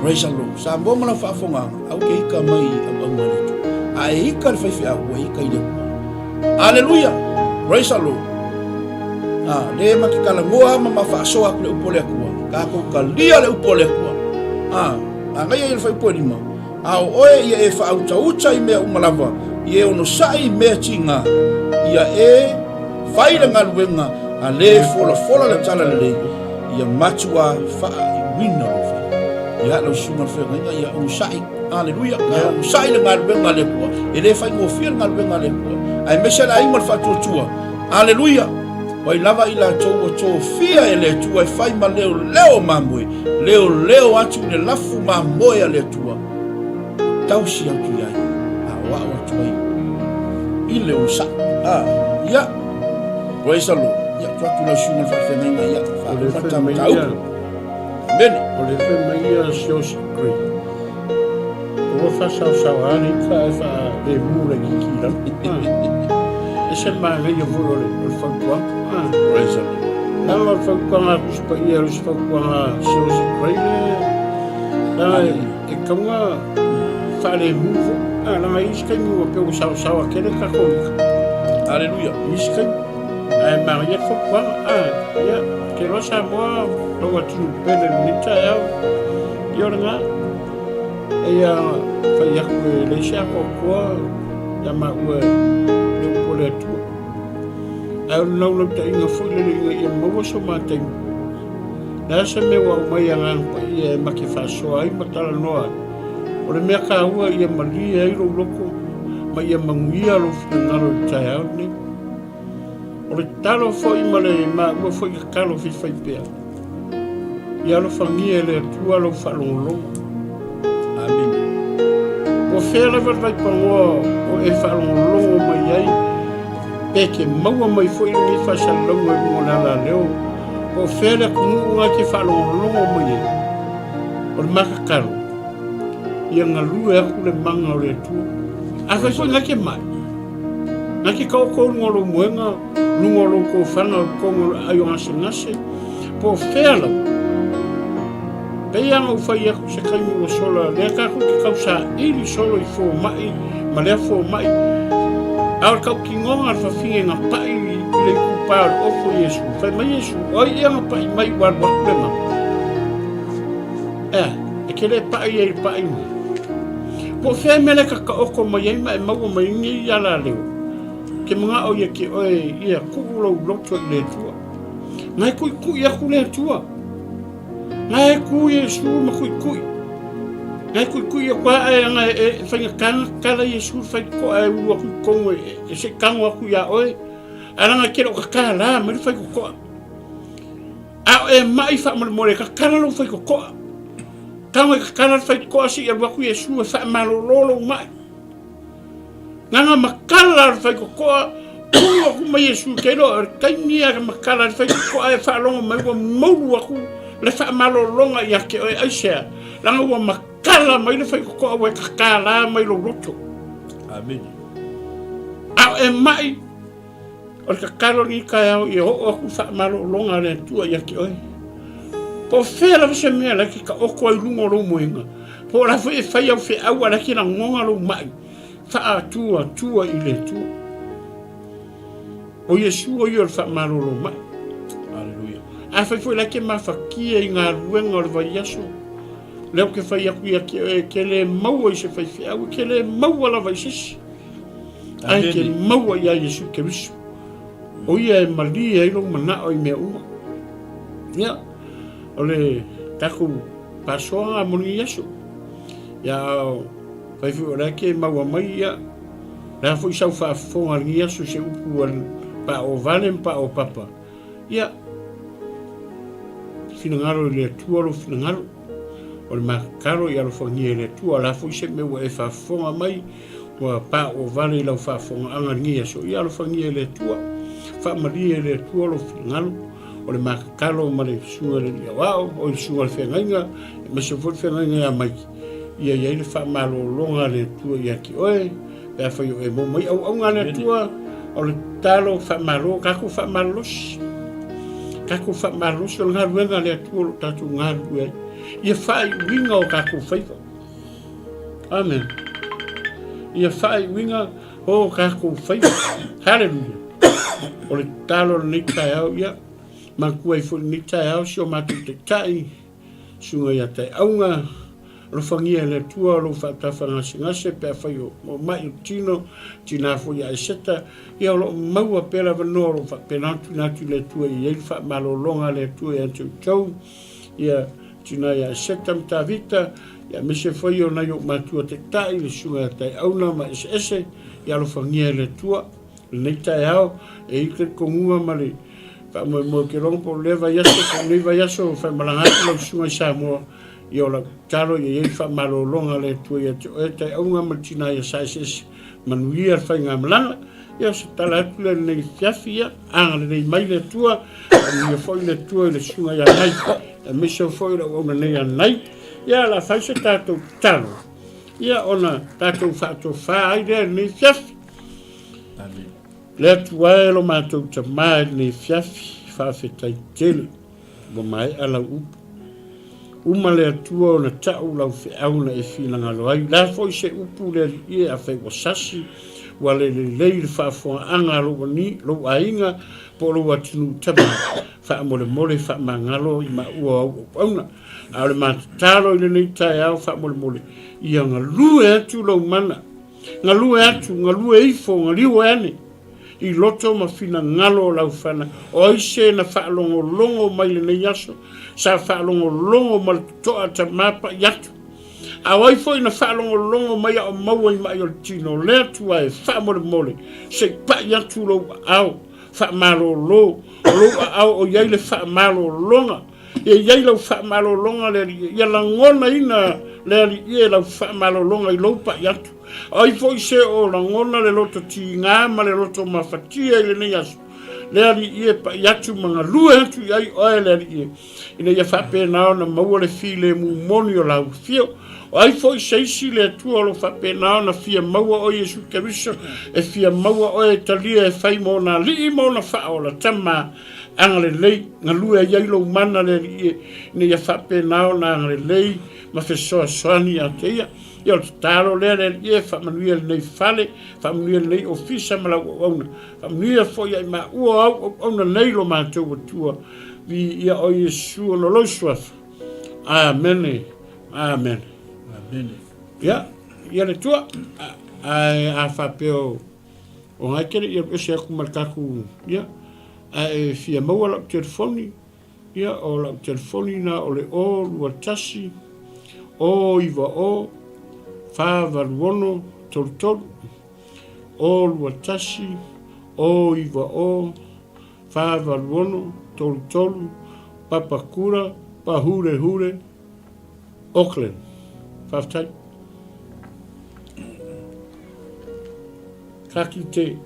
Praise the Lord. Samoa ma lau faafofogaaga, aua ke ika mai i auauna a le Atua. A e ika i le faifeau, ua ika i le Atua. Aleluia! Praise the Lord. Ah, le ma te talanoa ma ma faasoa atu le upu a le Atua. Tatou talia le upu a le Atua. Ah, manaia ia le fuaiupu e lima. A o oe ia e faautauta i mea uma lava, ia e onosai i mea tiga, ia e fai le galuega a le folafola le tala lelei, ia matua faaiuina lou faiva. Ia lau susuga i le feagaiga, ia onosai. Aleluia. Ia onosai le galuega a le Atua. E le faigofie le galuega a le Atua. Aemaise le aiga o le faatuatua. Aleluia. O ai lava i latou ua tofia e le Atua e fai ma leoleo o mamoe, leoleo atu i le lafu mamoe a le Atua, tausi atu i ai, aoao atu ai i le onosai. Ah, ia, praise the Lord. Ia, tuu atu lau susuga i le faafeagaiga, ia, faauma ta mataupu. Amene. O le fai mai ia Sios Green. Ua faasaosaoa le ika ae faalemu laitiiti i lalo. E se manaia foi o le fautuaga. Praise the Lord. Leaga o le fautuaga a Tusi Paia, o le isi fautuaga a Sios Green, leaga e tatau ona faalemu foi. Leaga e i ai isi taimi ua pei ua saosaoa tele le tatou ika. Hallelujah. I isi taimi. Ae manaia le fautuaga. Ia, ou te iloa Samoa, lau atunuu pele i lenei taeao. Ia o lena. Eia fai atu e leai se atoatoa ia maua e le upu a le Atua. Ae o le naulautaiga foi lele ina ia maua so ma taimi. Le a se mea ua aumai Agaga Paia e ma te faasoa ai ma talanoa ai. O le mea taua ia malie ai lou loto ma ia manuia lou finagalo i le taeao lenei. O le tatalo foi ma le maua foi tatalo faifaipea. Ia alofagia e le Atua lou faalogologo. Amene. Ua fea lava le vaipanoa o e faalogologo mai ai, pe te maua mai foi lenei faasalalauga i luga o le alaleo, po o fea le atunuu na te faalogologo mai ai. O le matatalo, ia galue atu le mana o le Atua. Afai foi na te mai, Na te taoto i luga o lou moega, luga o lou tofaga o totonu o le aai o gasegase, po o fea lava. Pei lava ona ou fai atu se taimi ua sola, lea tatou te tausaili solo i fomai ma lea fomai, a o le tautinoga a le fafine na pai i le itupa o le ofo i Iesu, fai mai Iesu, o ai ea na pai mai ua alu atu le mama? Ea, e te le pai ai i le paʻiga. Po o fea mea le kakaoko mai ai ma e maua mai ai nei alaleo? Ke manao ia ke oe ia kuu lou loto i le Atua. Na e kuʻikuʻi aku le Atua. Na e ku Iesu ma kuʻikuʻi. Na e kuʻikuʻi aku a e anga e faigata na kala Iesu fai koa e ulu aku i tonu e se kago aku iā oe. Ae leaga e tele o ka kālā mai le faikokoa. A o e maʻi faamolemole e kakala lou faikokoa. Tago e kakala le faikokoa seia alu atu Iesu e faamalolo lou maʻi. Nana makala le faikokoa, ulu aku mai Iesu ke iloa o le taimi ia makala le faikokoa e faalogo mai ua moulu aku le faamalologa ia te oe aisea, leaga ua makala mai le faikokoa ua e kakala mai lou loto. Amene. A o e maʻi O le tatalo lenei taeao ia oo atu faamalologa a le Atua ia te oe. Po o fea lava se mea la e te taoto ai i luga o lou moega, po o la foi e fai au feau a la e te lagona lou mai, faatuatua i le Atua. O Iesu o ia o le faamalolo mai. Aleluia. Afai foi la e te mafatia i galuega o le vaiaso, lea ou te fai atu ia te oe, e te le maua i se faifeau, e te le maua lava i se isi. Ae ke maua iā Iesu Keriso. O ia e malie ai lou manao i mea uma. Ia, o le tatou pasoaga mo lenei aso. Ia, Fai foi o la e te maua mai, ia, le a foi sau faafofoga i lenei aso i se upu a paao vale ma paao papa, ia, finagalo i le Atua lou finagalo. O le matatalo ia alofagia e le Atua. O le a foi se mea ua e faafofoga mai, ua paoo vale i lau faafofogaaga i lenei aso, ia alofagia e le Atua. Faamalie e le Atua lou finagalo. O le matatalo ma le susuga i le Alii Aoao, o le susuga i le Feagaiga, aemaise foi le Feagaiga ia Maiki, ia i ai le faamalologa a le Atua ia te oe, pe afai o e maua mai auauna a le Atua, o le tatalo faamalo, tatou faamalolosi. Tatou faamalolosi o le galuega a le Atua o lo o tatou galulue ai. Ia faaiuina o tatou faiva. Amen. Ia faaiuina o tatou faiva. Haleluia. O le tatalo o lenei taeao, ia, manatua ai foi lenei taeao si o matou taitai, Susuga ia Taiauga, alofagia e le Atua lou faatafa gasegase pe afai o ma'i o tino, tina foi ia Eseta, ia o lo o maua pea le avanoa o lo o faapena ona tuuina atu i le Atua e i ai le faamalologa a le Atua ia te outou, ia tina ia Eseta ma Tavita, ia aemaise foi o nai ou matua taitai, le Susuga ia Taiauna ma Eseese, ia alofagia e le Atua. Lenei taeao, e i ai le talitonuga ma le faamoemoe ou te iloa po o lea vaiaso po o lenei vaiaso e faimalaga atu lau susuga i Samoa, ia o lau tatalo ia i ai le faamalologa a le Atua ia te oe Taiauga ma le tina ia Saeseese, manuia le faigamalaga. Ia o se tala atu lea i lenei afiafi, ia agalelei mai le Atua, faamanuia foi le Atua i le susuga ia Nai, aemaise foi o le auauna nei a Nai. Ia o le a fai se tatou tatalo, ia ona tatou faatofa ai lea i lenei afiafi. Amen. Le Atua e lo matou Tama i lenei afiafi, faafetai tele ua maea lau upu. Uma le Atua ona tau lau feau na e finagalo ai. La foi se upu le Alii e afai ua sasi, ua le lelei le faafofogaaga a lou, ani, lou aiga po o lou atunuu tama, faamolemole faamagalo i maua o au auauna. A o le matatalo i lenei taeao faamolemole, ia galue atu lou mana Galue atu, galue ifo, galiue ane i loto ma finagalo o lau fana. O ai se na faalogologo mai lenei aso, sa faalogologo ma le totoa tama pa'i atu. A o ai foi na faalogologo mai a o maua i ma'i o le tino, le Atua e faamolemole, se i pa'i atu lou aao faamalolo, o lou aao o i ai le faamalologa. Ia i ai lau faamalologa le Alii, ia lagonaina le Alii e lau faamalologa i lou pai atu. O ai foi se o lagona le loto tiga ma le loto mafatia i lenei aso, le Alii e pai atu ma galue atu i ai oe le Alii, ina ia faapena ona maua le filemu moni o lau afio. O ai foi se isi le Atua o lo o faapena ona fia maua oe Iesu Keriso, e fia maua oe e talia e fai ma ona alii ma ona faaola, Tama, Agalelei, galue ai ai lou mana le Alii e, ina ia faapena ona agalelei ma fesoasoani ia te ia. Ia o le tatalo lea le Alii e, faamanuia lenei fale, faamanuia lenei ofisa ma lau auauna, faamanuia foi ia i maua o au auauna nei lo matou Atua, viia oe Iesu ona o lou suafa. Amene, amene. Amene. Ia, ia le Atua, ae a faapea o O ngai te le i alu ese atu ma le tatou, ia, ae e fia maua lau telefoni, ia, o lau telefoni na o le 0 2 1 0 9 0 4 8 6 3 3 0 2 1 0 9 0 4 8 6 3 3 Papakura, Pahurehure, Auckland. Faafetai. Ka kite.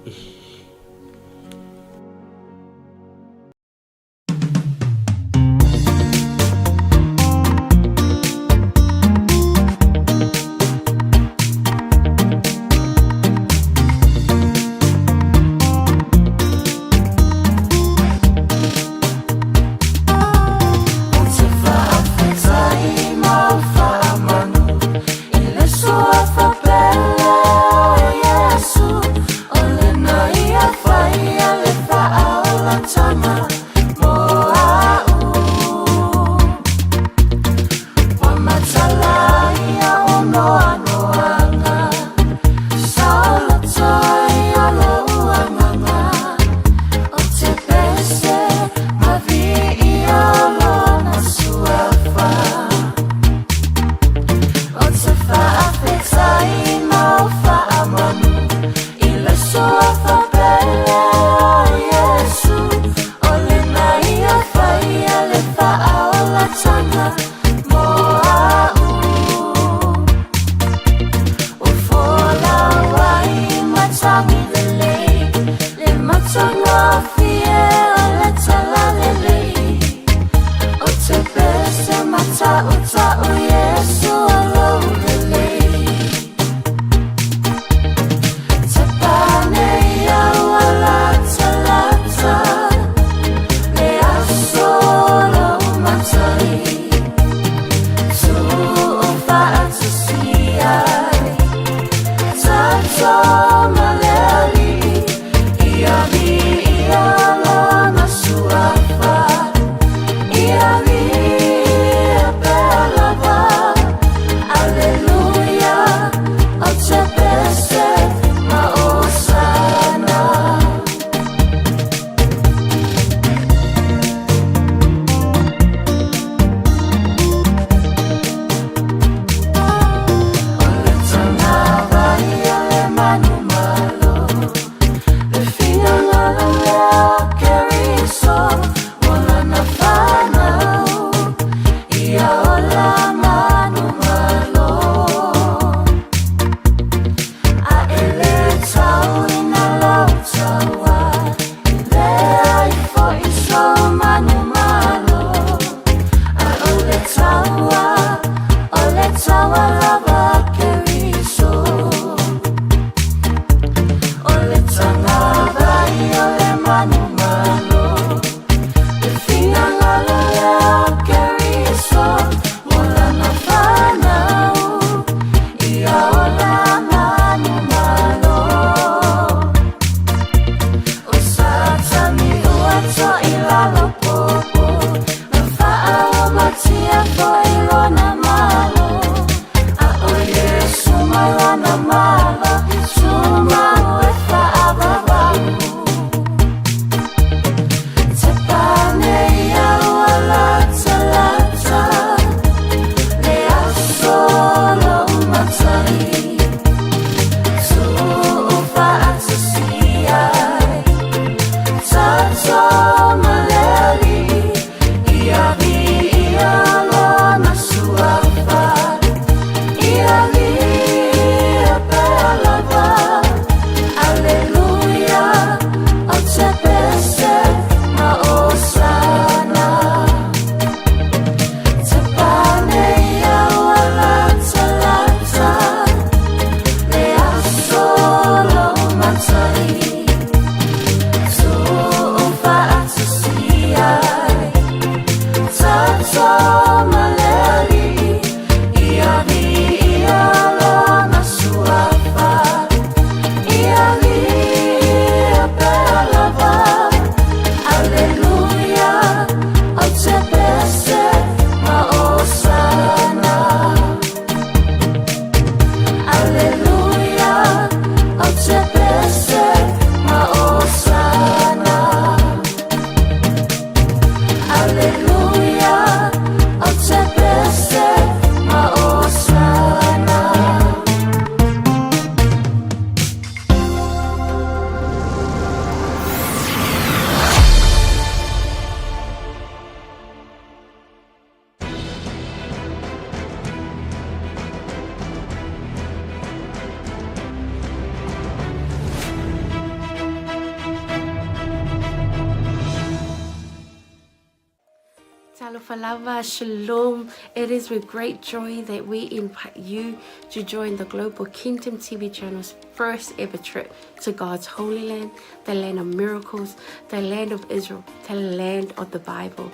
Talofa lava, Shalom. It is with great joy that we invite you to join the Global Kingdom TV channel's first ever trip to God's Holy Land, the land of miracles, the land of Israel, the land of the Bible.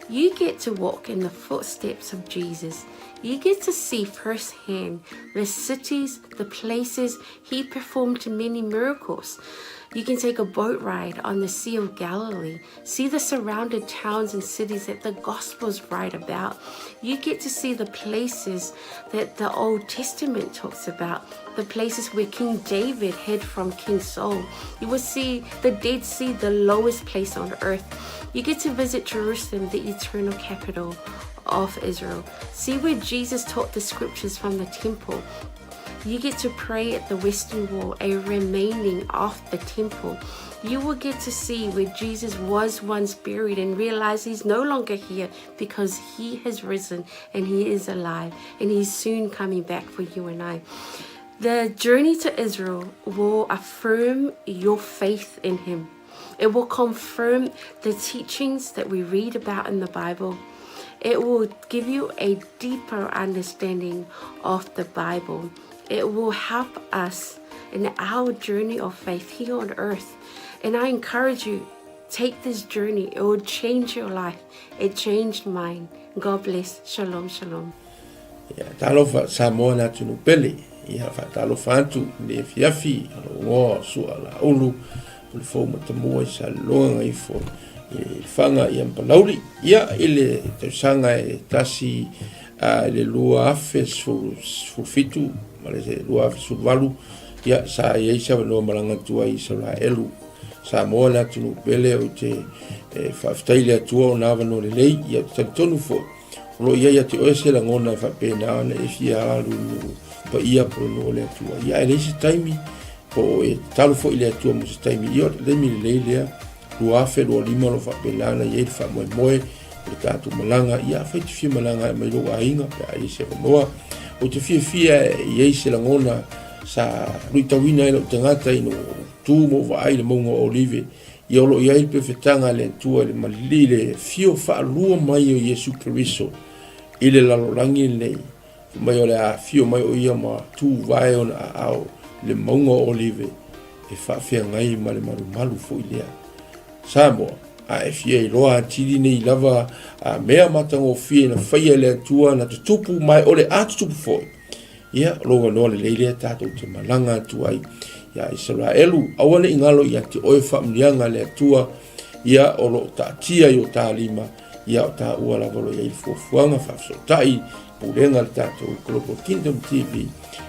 You get to walk in the footsteps of Jesus. You get to see firsthand the cities, the places he performed many miracles. You can take a boat ride on the Sea of Galilee, see the surrounded towns and cities that the Gospels write about. You get to see the places that the Old Testament talks about, the places where King David hid from King Saul. You will see the Dead Sea, the lowest place on earth. You get to visit Jerusalem, the eternal capital of Israel. See where Jesus taught the scriptures from the temple. You get to pray at the Western Wall, a remaining of the temple. You will get to see where Jesus was once buried and realize he's no longer here because he has risen and he is alive and he's soon coming back for you and I. The journey to Israel will affirm your faith in him. It will confirm the teachings that we read about in the Bible. It will give you a deeper understanding of the Bible. It will help us in our journey of faith here on earth. And I encourage you, take this journey. It will change your life. It changed mine. God bless. Shalom, shalom. Ia, talofa Samoa le atunuu pele. Ia, faatalofa atu i le afiafi a lou igoa o Sua Laulu, o le fou matamua i Saleloga Gagaifo i Lefaga ia ma Palauli. Ia, i le tausaga e tasi i le 2017 ma le 2018, ia, sa i ai se avanoa malaga atu ai i Isaraelu. Samoa le atunuu pele, ou te faafetai i le Atua ona avanoa lelei, ia, ou te talitonu foi, O lo o i ai ia te oe se lagona e faapena ona e fia alu i nuu paia po o le nuu o le Atua. Ia ae leai se taimi po o e tatalo foi i le Atua mo se taimi. Ia o le taimi lelei lea, 2025 o lo o faapena ona i ai le faamoemoe o le tatou malaga. Ia afai e te fia malaga e aumai lou aiga pe a i ai se avanoa. Ou te fiafia e i ai se lagona sa luitauina ai lou tagata ina ua ou tu ma ou vaai i le mauga o Olive Ia o lo o i ai le pefetaga a le Atua i le malili le afio faalua mai o Iesu Keriso i le lalolagi lenei, fai mai o le a afio mai o ia ma tuvae ona aao i le mauga o Olive e faafeagai ma le malumalu foi lea. Samoa, a e fia iloa atili nei lava a mea matagofie na faia e le Atua na tutupu ma e o le a tutupu foi, Ia, o lou avanoa lelei lea tatou te malaga atu ai iā Isaraelu. Aua ne i galo ia te oe faamanuiaga a le Atua, ia o lo o taatia i o ta lima, ia o taua lava o lo o i ai le fuafuaga faafesootai pulega a le tatou Global Kingdom TV,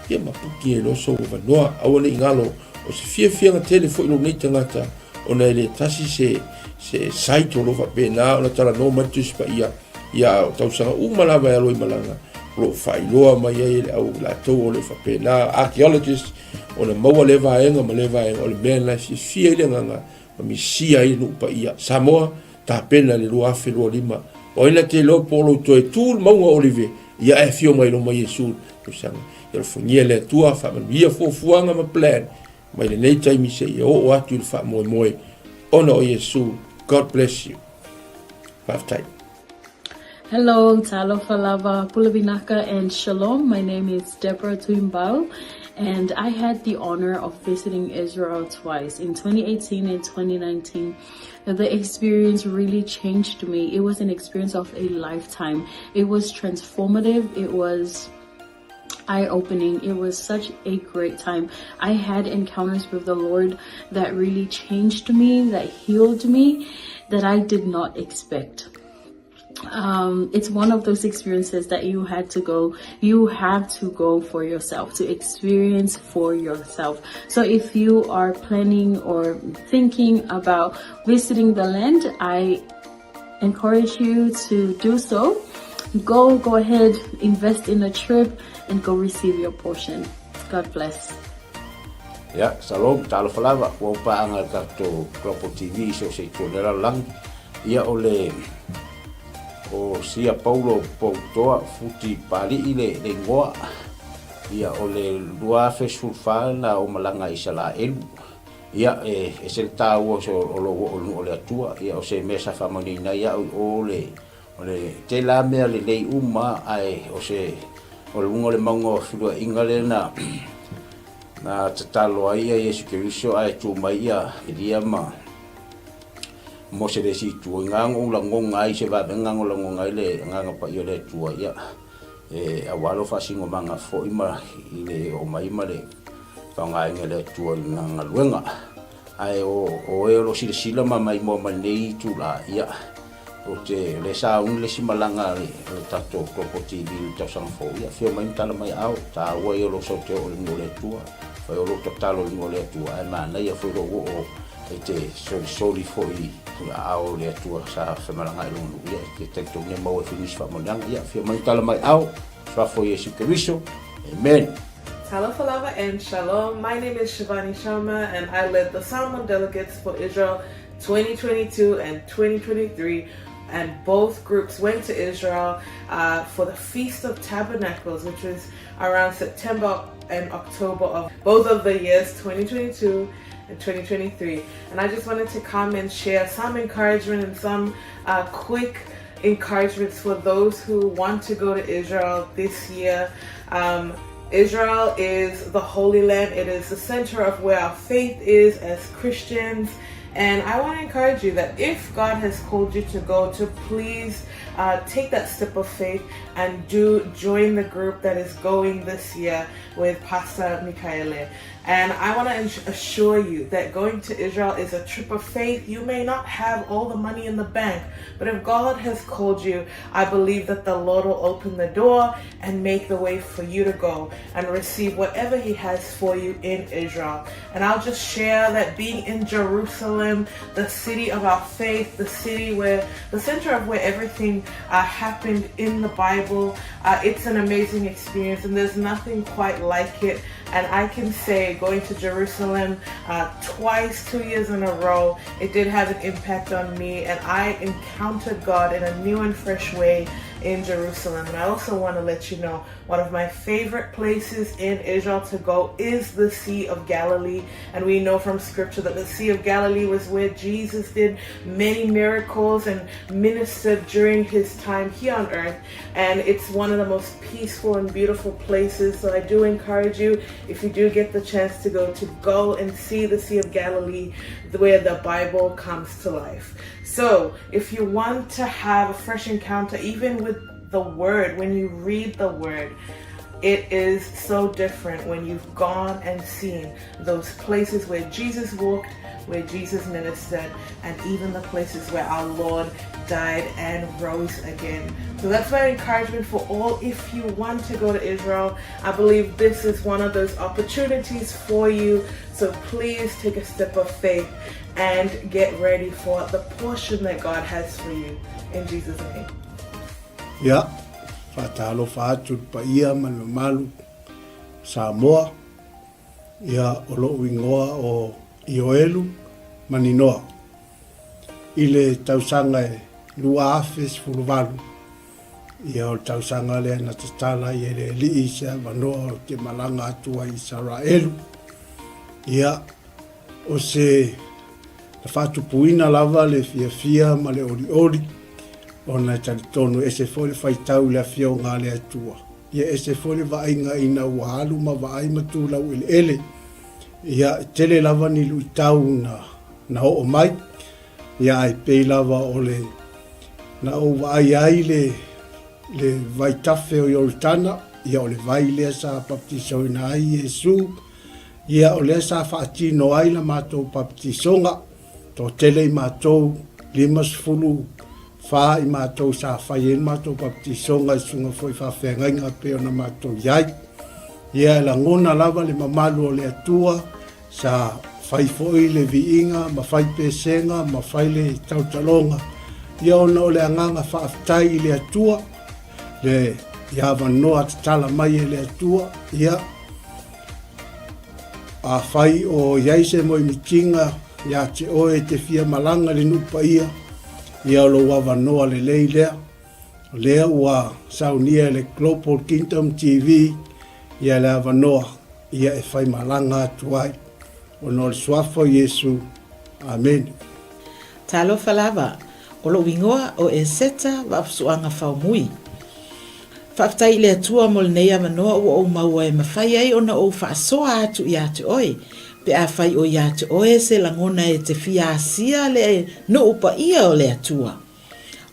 ia ma puki ai loa sou avanoa. Aua ne i galo, o se fiafiaga tele foi lou nei tagata, ona e le tasi se, se site o lo o faapena ona talanoa mai le Tusi Paia, Ia, o tausaga uma lava e alo i malaga, o lo o faailoa mai ai e le au latou o le faapena, archaeologist, ona maua lea vaega ma lea vaega, o le mea lena e fiafia ai le agaga ma misia ai le nuu paia. Samoa, tapena i le 2025, o ai na te iloa po o lou toe tu le mauga o Olive, ia ae afio mai loma Iesu i le tausaga. Ia alofagia le Atua, faamanuia fuafuaga ma plan mai lenei taimi seia oo atu i le faamoemoe ona o Iesu. God bless you. Faafetai. Hello, talofa lava, pule vinaka and shalom. My name is Deborah Tuimbau and I had the honor of visiting Israel twice in 2018 and 2019. The experience really changed me. It was an experience of a lifetime. It was transformative. It was eye-opening. It was such a great time. I had encounters with the Lord that really changed me, that healed me, that I did not expect. Um, it's one of those experiences that you had to go, you have to go for yourself, to experience for yourself. So if you are planning or thinking about visiting the land, I encourage you to do so. Go, go ahead, invest in a trip and go receive your portion. God bless. Ia, shalom, talofa lava, ua ou paaga i le tatou Global TV i so o se itu o le lalolagi. Ia, o le, o Sia Paulo Poutoa Futi Pali'i le, le igoa. Ia, o le 2014 na ou malaga i Isalaelu. Ia, e ese le taua o lou oo i le nuu o le Atua. Ia, o se mea sa faamanuiaina ai au i o le, O le tele lava mea lelei uma ae o se o luga o le mauga o feluaiga lea na na tatalo ai ia Iesu Keriso ae tu mai ia Elia ma Mose i le isi itu. I na ou lagona ai se vavega na ou lagona ai le Agaga Paia o le Atua ia e aua lou faasinomaga foi ma i le oo mai ma le faaaogaina e le Atua i lana galuega. Ae o oe o lo o silasila ma maimoa mai lenei itula, ia, ou te, o lea sa auni le isi malaga a le, a le tatou Global TV i le tausaga fou, ia, afio mai ma tala mai aao, taua ia o lou sau te oo i le nuu o le Atua, fai o lou tatalo i le nuu o le Atua, ae manaia foi lou oo e te solisoli foi i aao o le Atua sa femalagaai i lona nuu, ia, e te talitonu e maua ai foi nisi faamanuiaga, ia, afio mai ma tala mai aao, Suafa o Iesu Keriso. Amen. Talofa lava and shalom. My name is Shivani Sharma and I led the Samoan delegates for Israel 2022 and 2023 and both groups went to Israel uh, for the Feast of Tabernacles, which was around September and October of both of the years 2022 and 2023. And I just wanted to come and share some encouragement and some uh, quick encouragements for those who want to go to Israel this year. Um, Israel is the Holy Land. It is the center of where our faith is as Christians. And I want to encourage you that if God has called you to go, to please uh, take that step of faith and do join the group that is going this year with Pastor Mikaele. And I want to assure you that going to Israel is a trip of faith. You may not have all the money in the bank, but if God has called you, I believe that the Lord will open the door and make the way for you to go and receive whatever He has for you in Israel. And I'll just share that being in Jerusalem, the city of our faith, the city where the center of where everything uh, happened in the Bible, uh, it's an amazing experience, and there's nothing quite like it. And I can say going to Jerusalem uh, twice, 2 years in a row, it did have an impact on me. And I encountered God in a new and fresh way in Jerusalem. And I also want to let you know one of my favorite places in Israel to go is the Sea of Galilee. And we know from scripture that the Sea of Galilee was where Jesus did many miracles and ministered during his time here on earth. And it's one of the most peaceful and beautiful places. So I do encourage you, if you do get the chance to go, to go and see the Sea of Galilee, where the Bible comes to life. So if you want to have a fresh encounter, even with the Word, when you read the Word, it is so different when you've gone and seen those places where Jesus walked, where Jesus ministered, and even the places where our Lord died and rose again. So that's my encouragement for all. If you want to go to Israel, I believe this is one of those opportunities for you. So please take a step of faith and get ready for the portion that God has for you. In Jesus' name. Ia, faatalofa atu i le paia ma le mamalu o Samoa, ia o lo'u igoa o Ioelu Maninoa. I le tausaga e 2018, ia o le tausaga lea na tatala ai e le Alii se avanoa ou te malaga atu ai i Isaraelu. Ia, O se na faatupuina lava le fiafia ma le olioli, ona e talitonu e ese foi le faitau i le Afioga a le Atua, ia ese foi le vaaiga ina ua alu ma vaai ma tu laueleele. Ia, e tele lava ni luitau na, na oo mai, ia ae pei lava o le na ou vaai ai le, le vaitafe o Ioritana, ia o le vai lea sa baptisoina ai Iesu, Ia, o lea sa faatino ai la matou papatisoga, toatele i matou, 54 i matou sa fai ai le matou papatisoga i susuga foi i faafeagaiga e pei ona matou i ai. Ia, e lagona lava le mamalu o le Atua, sa fai foi le viiga ma fai pesega ma fai le tautaloga, ia ona o le agaga faafetai i le Atua, le i avanoa tatala mai e le Atua, ia, Afai o i ai se moemitiga ia te oe e te fia malaga i le nuu paia, ia o lou avanoa lelei lea. O lea ua saunia e le Global Kingdom TV ia le avanoa ia e fai malaga atu ai. Ona o le Suafa o Iesu. Amene. Talofa lava. O lou igoa o Eseta Vaafusuaga Faumui. Faafetai i le Atua mo lenei avanoa ua ou maua e mafai ai ona ou faasoa atu ia te oe, pe afai o ia te oe se lagona e te fia asia le nuu paia o le Atua.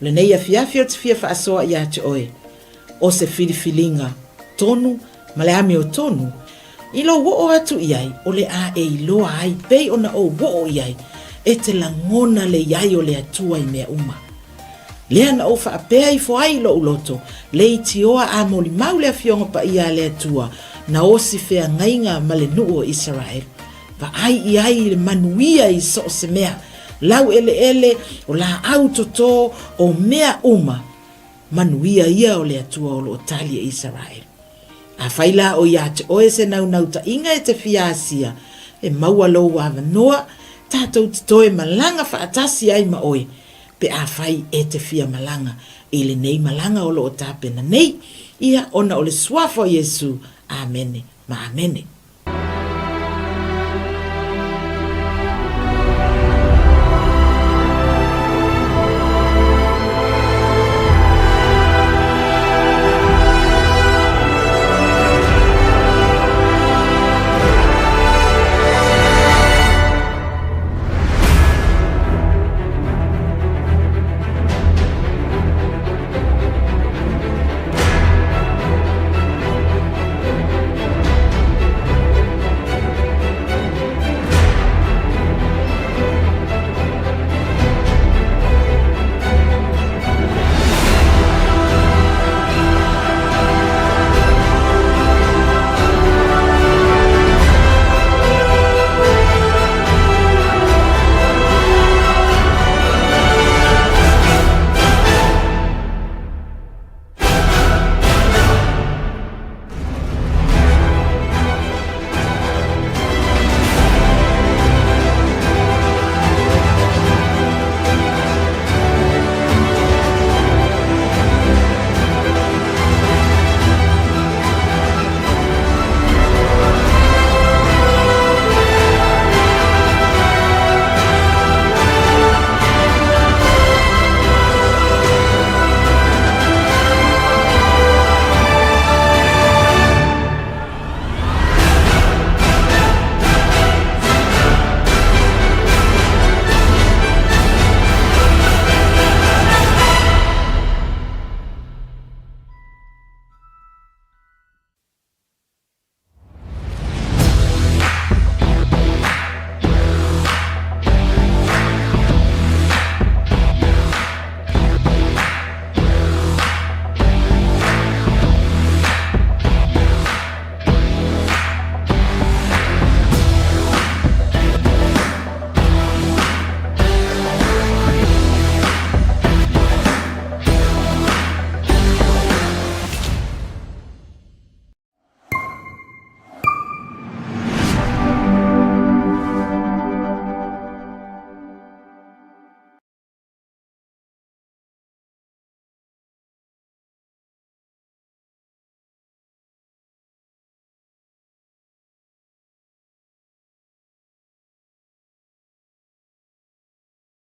O lenei afiafi ou te fia faasoa ia te oe, o se filifiliga tonu ma le amiotonu, i lou oo atu i ai o le a e iloa ai pei ona ou oo i ai, e te lagona le i ai o le Atua i mea uma. Lea na ou faapea ifo ai i lou loto, leitioa a molimau le Afioga Paia a le Atua, na osi feagaiga ma le nuu o Isaraelu. Vaai i ai i le manuia i so o se mea, laueleele, o laau toto, o mea uma, manuia ia o le Atua o lo o tali e Isaraelu. Afai la o ia te oe se naunautai-ga e te fia asia, e maua lou avanoa, tatou te toe malaga faatasi ai ma oe, pe afai e te fia malaga i lenei malaga o lo o tapena nei, ia ona o le Suafa o Iesu. Amene ma amene.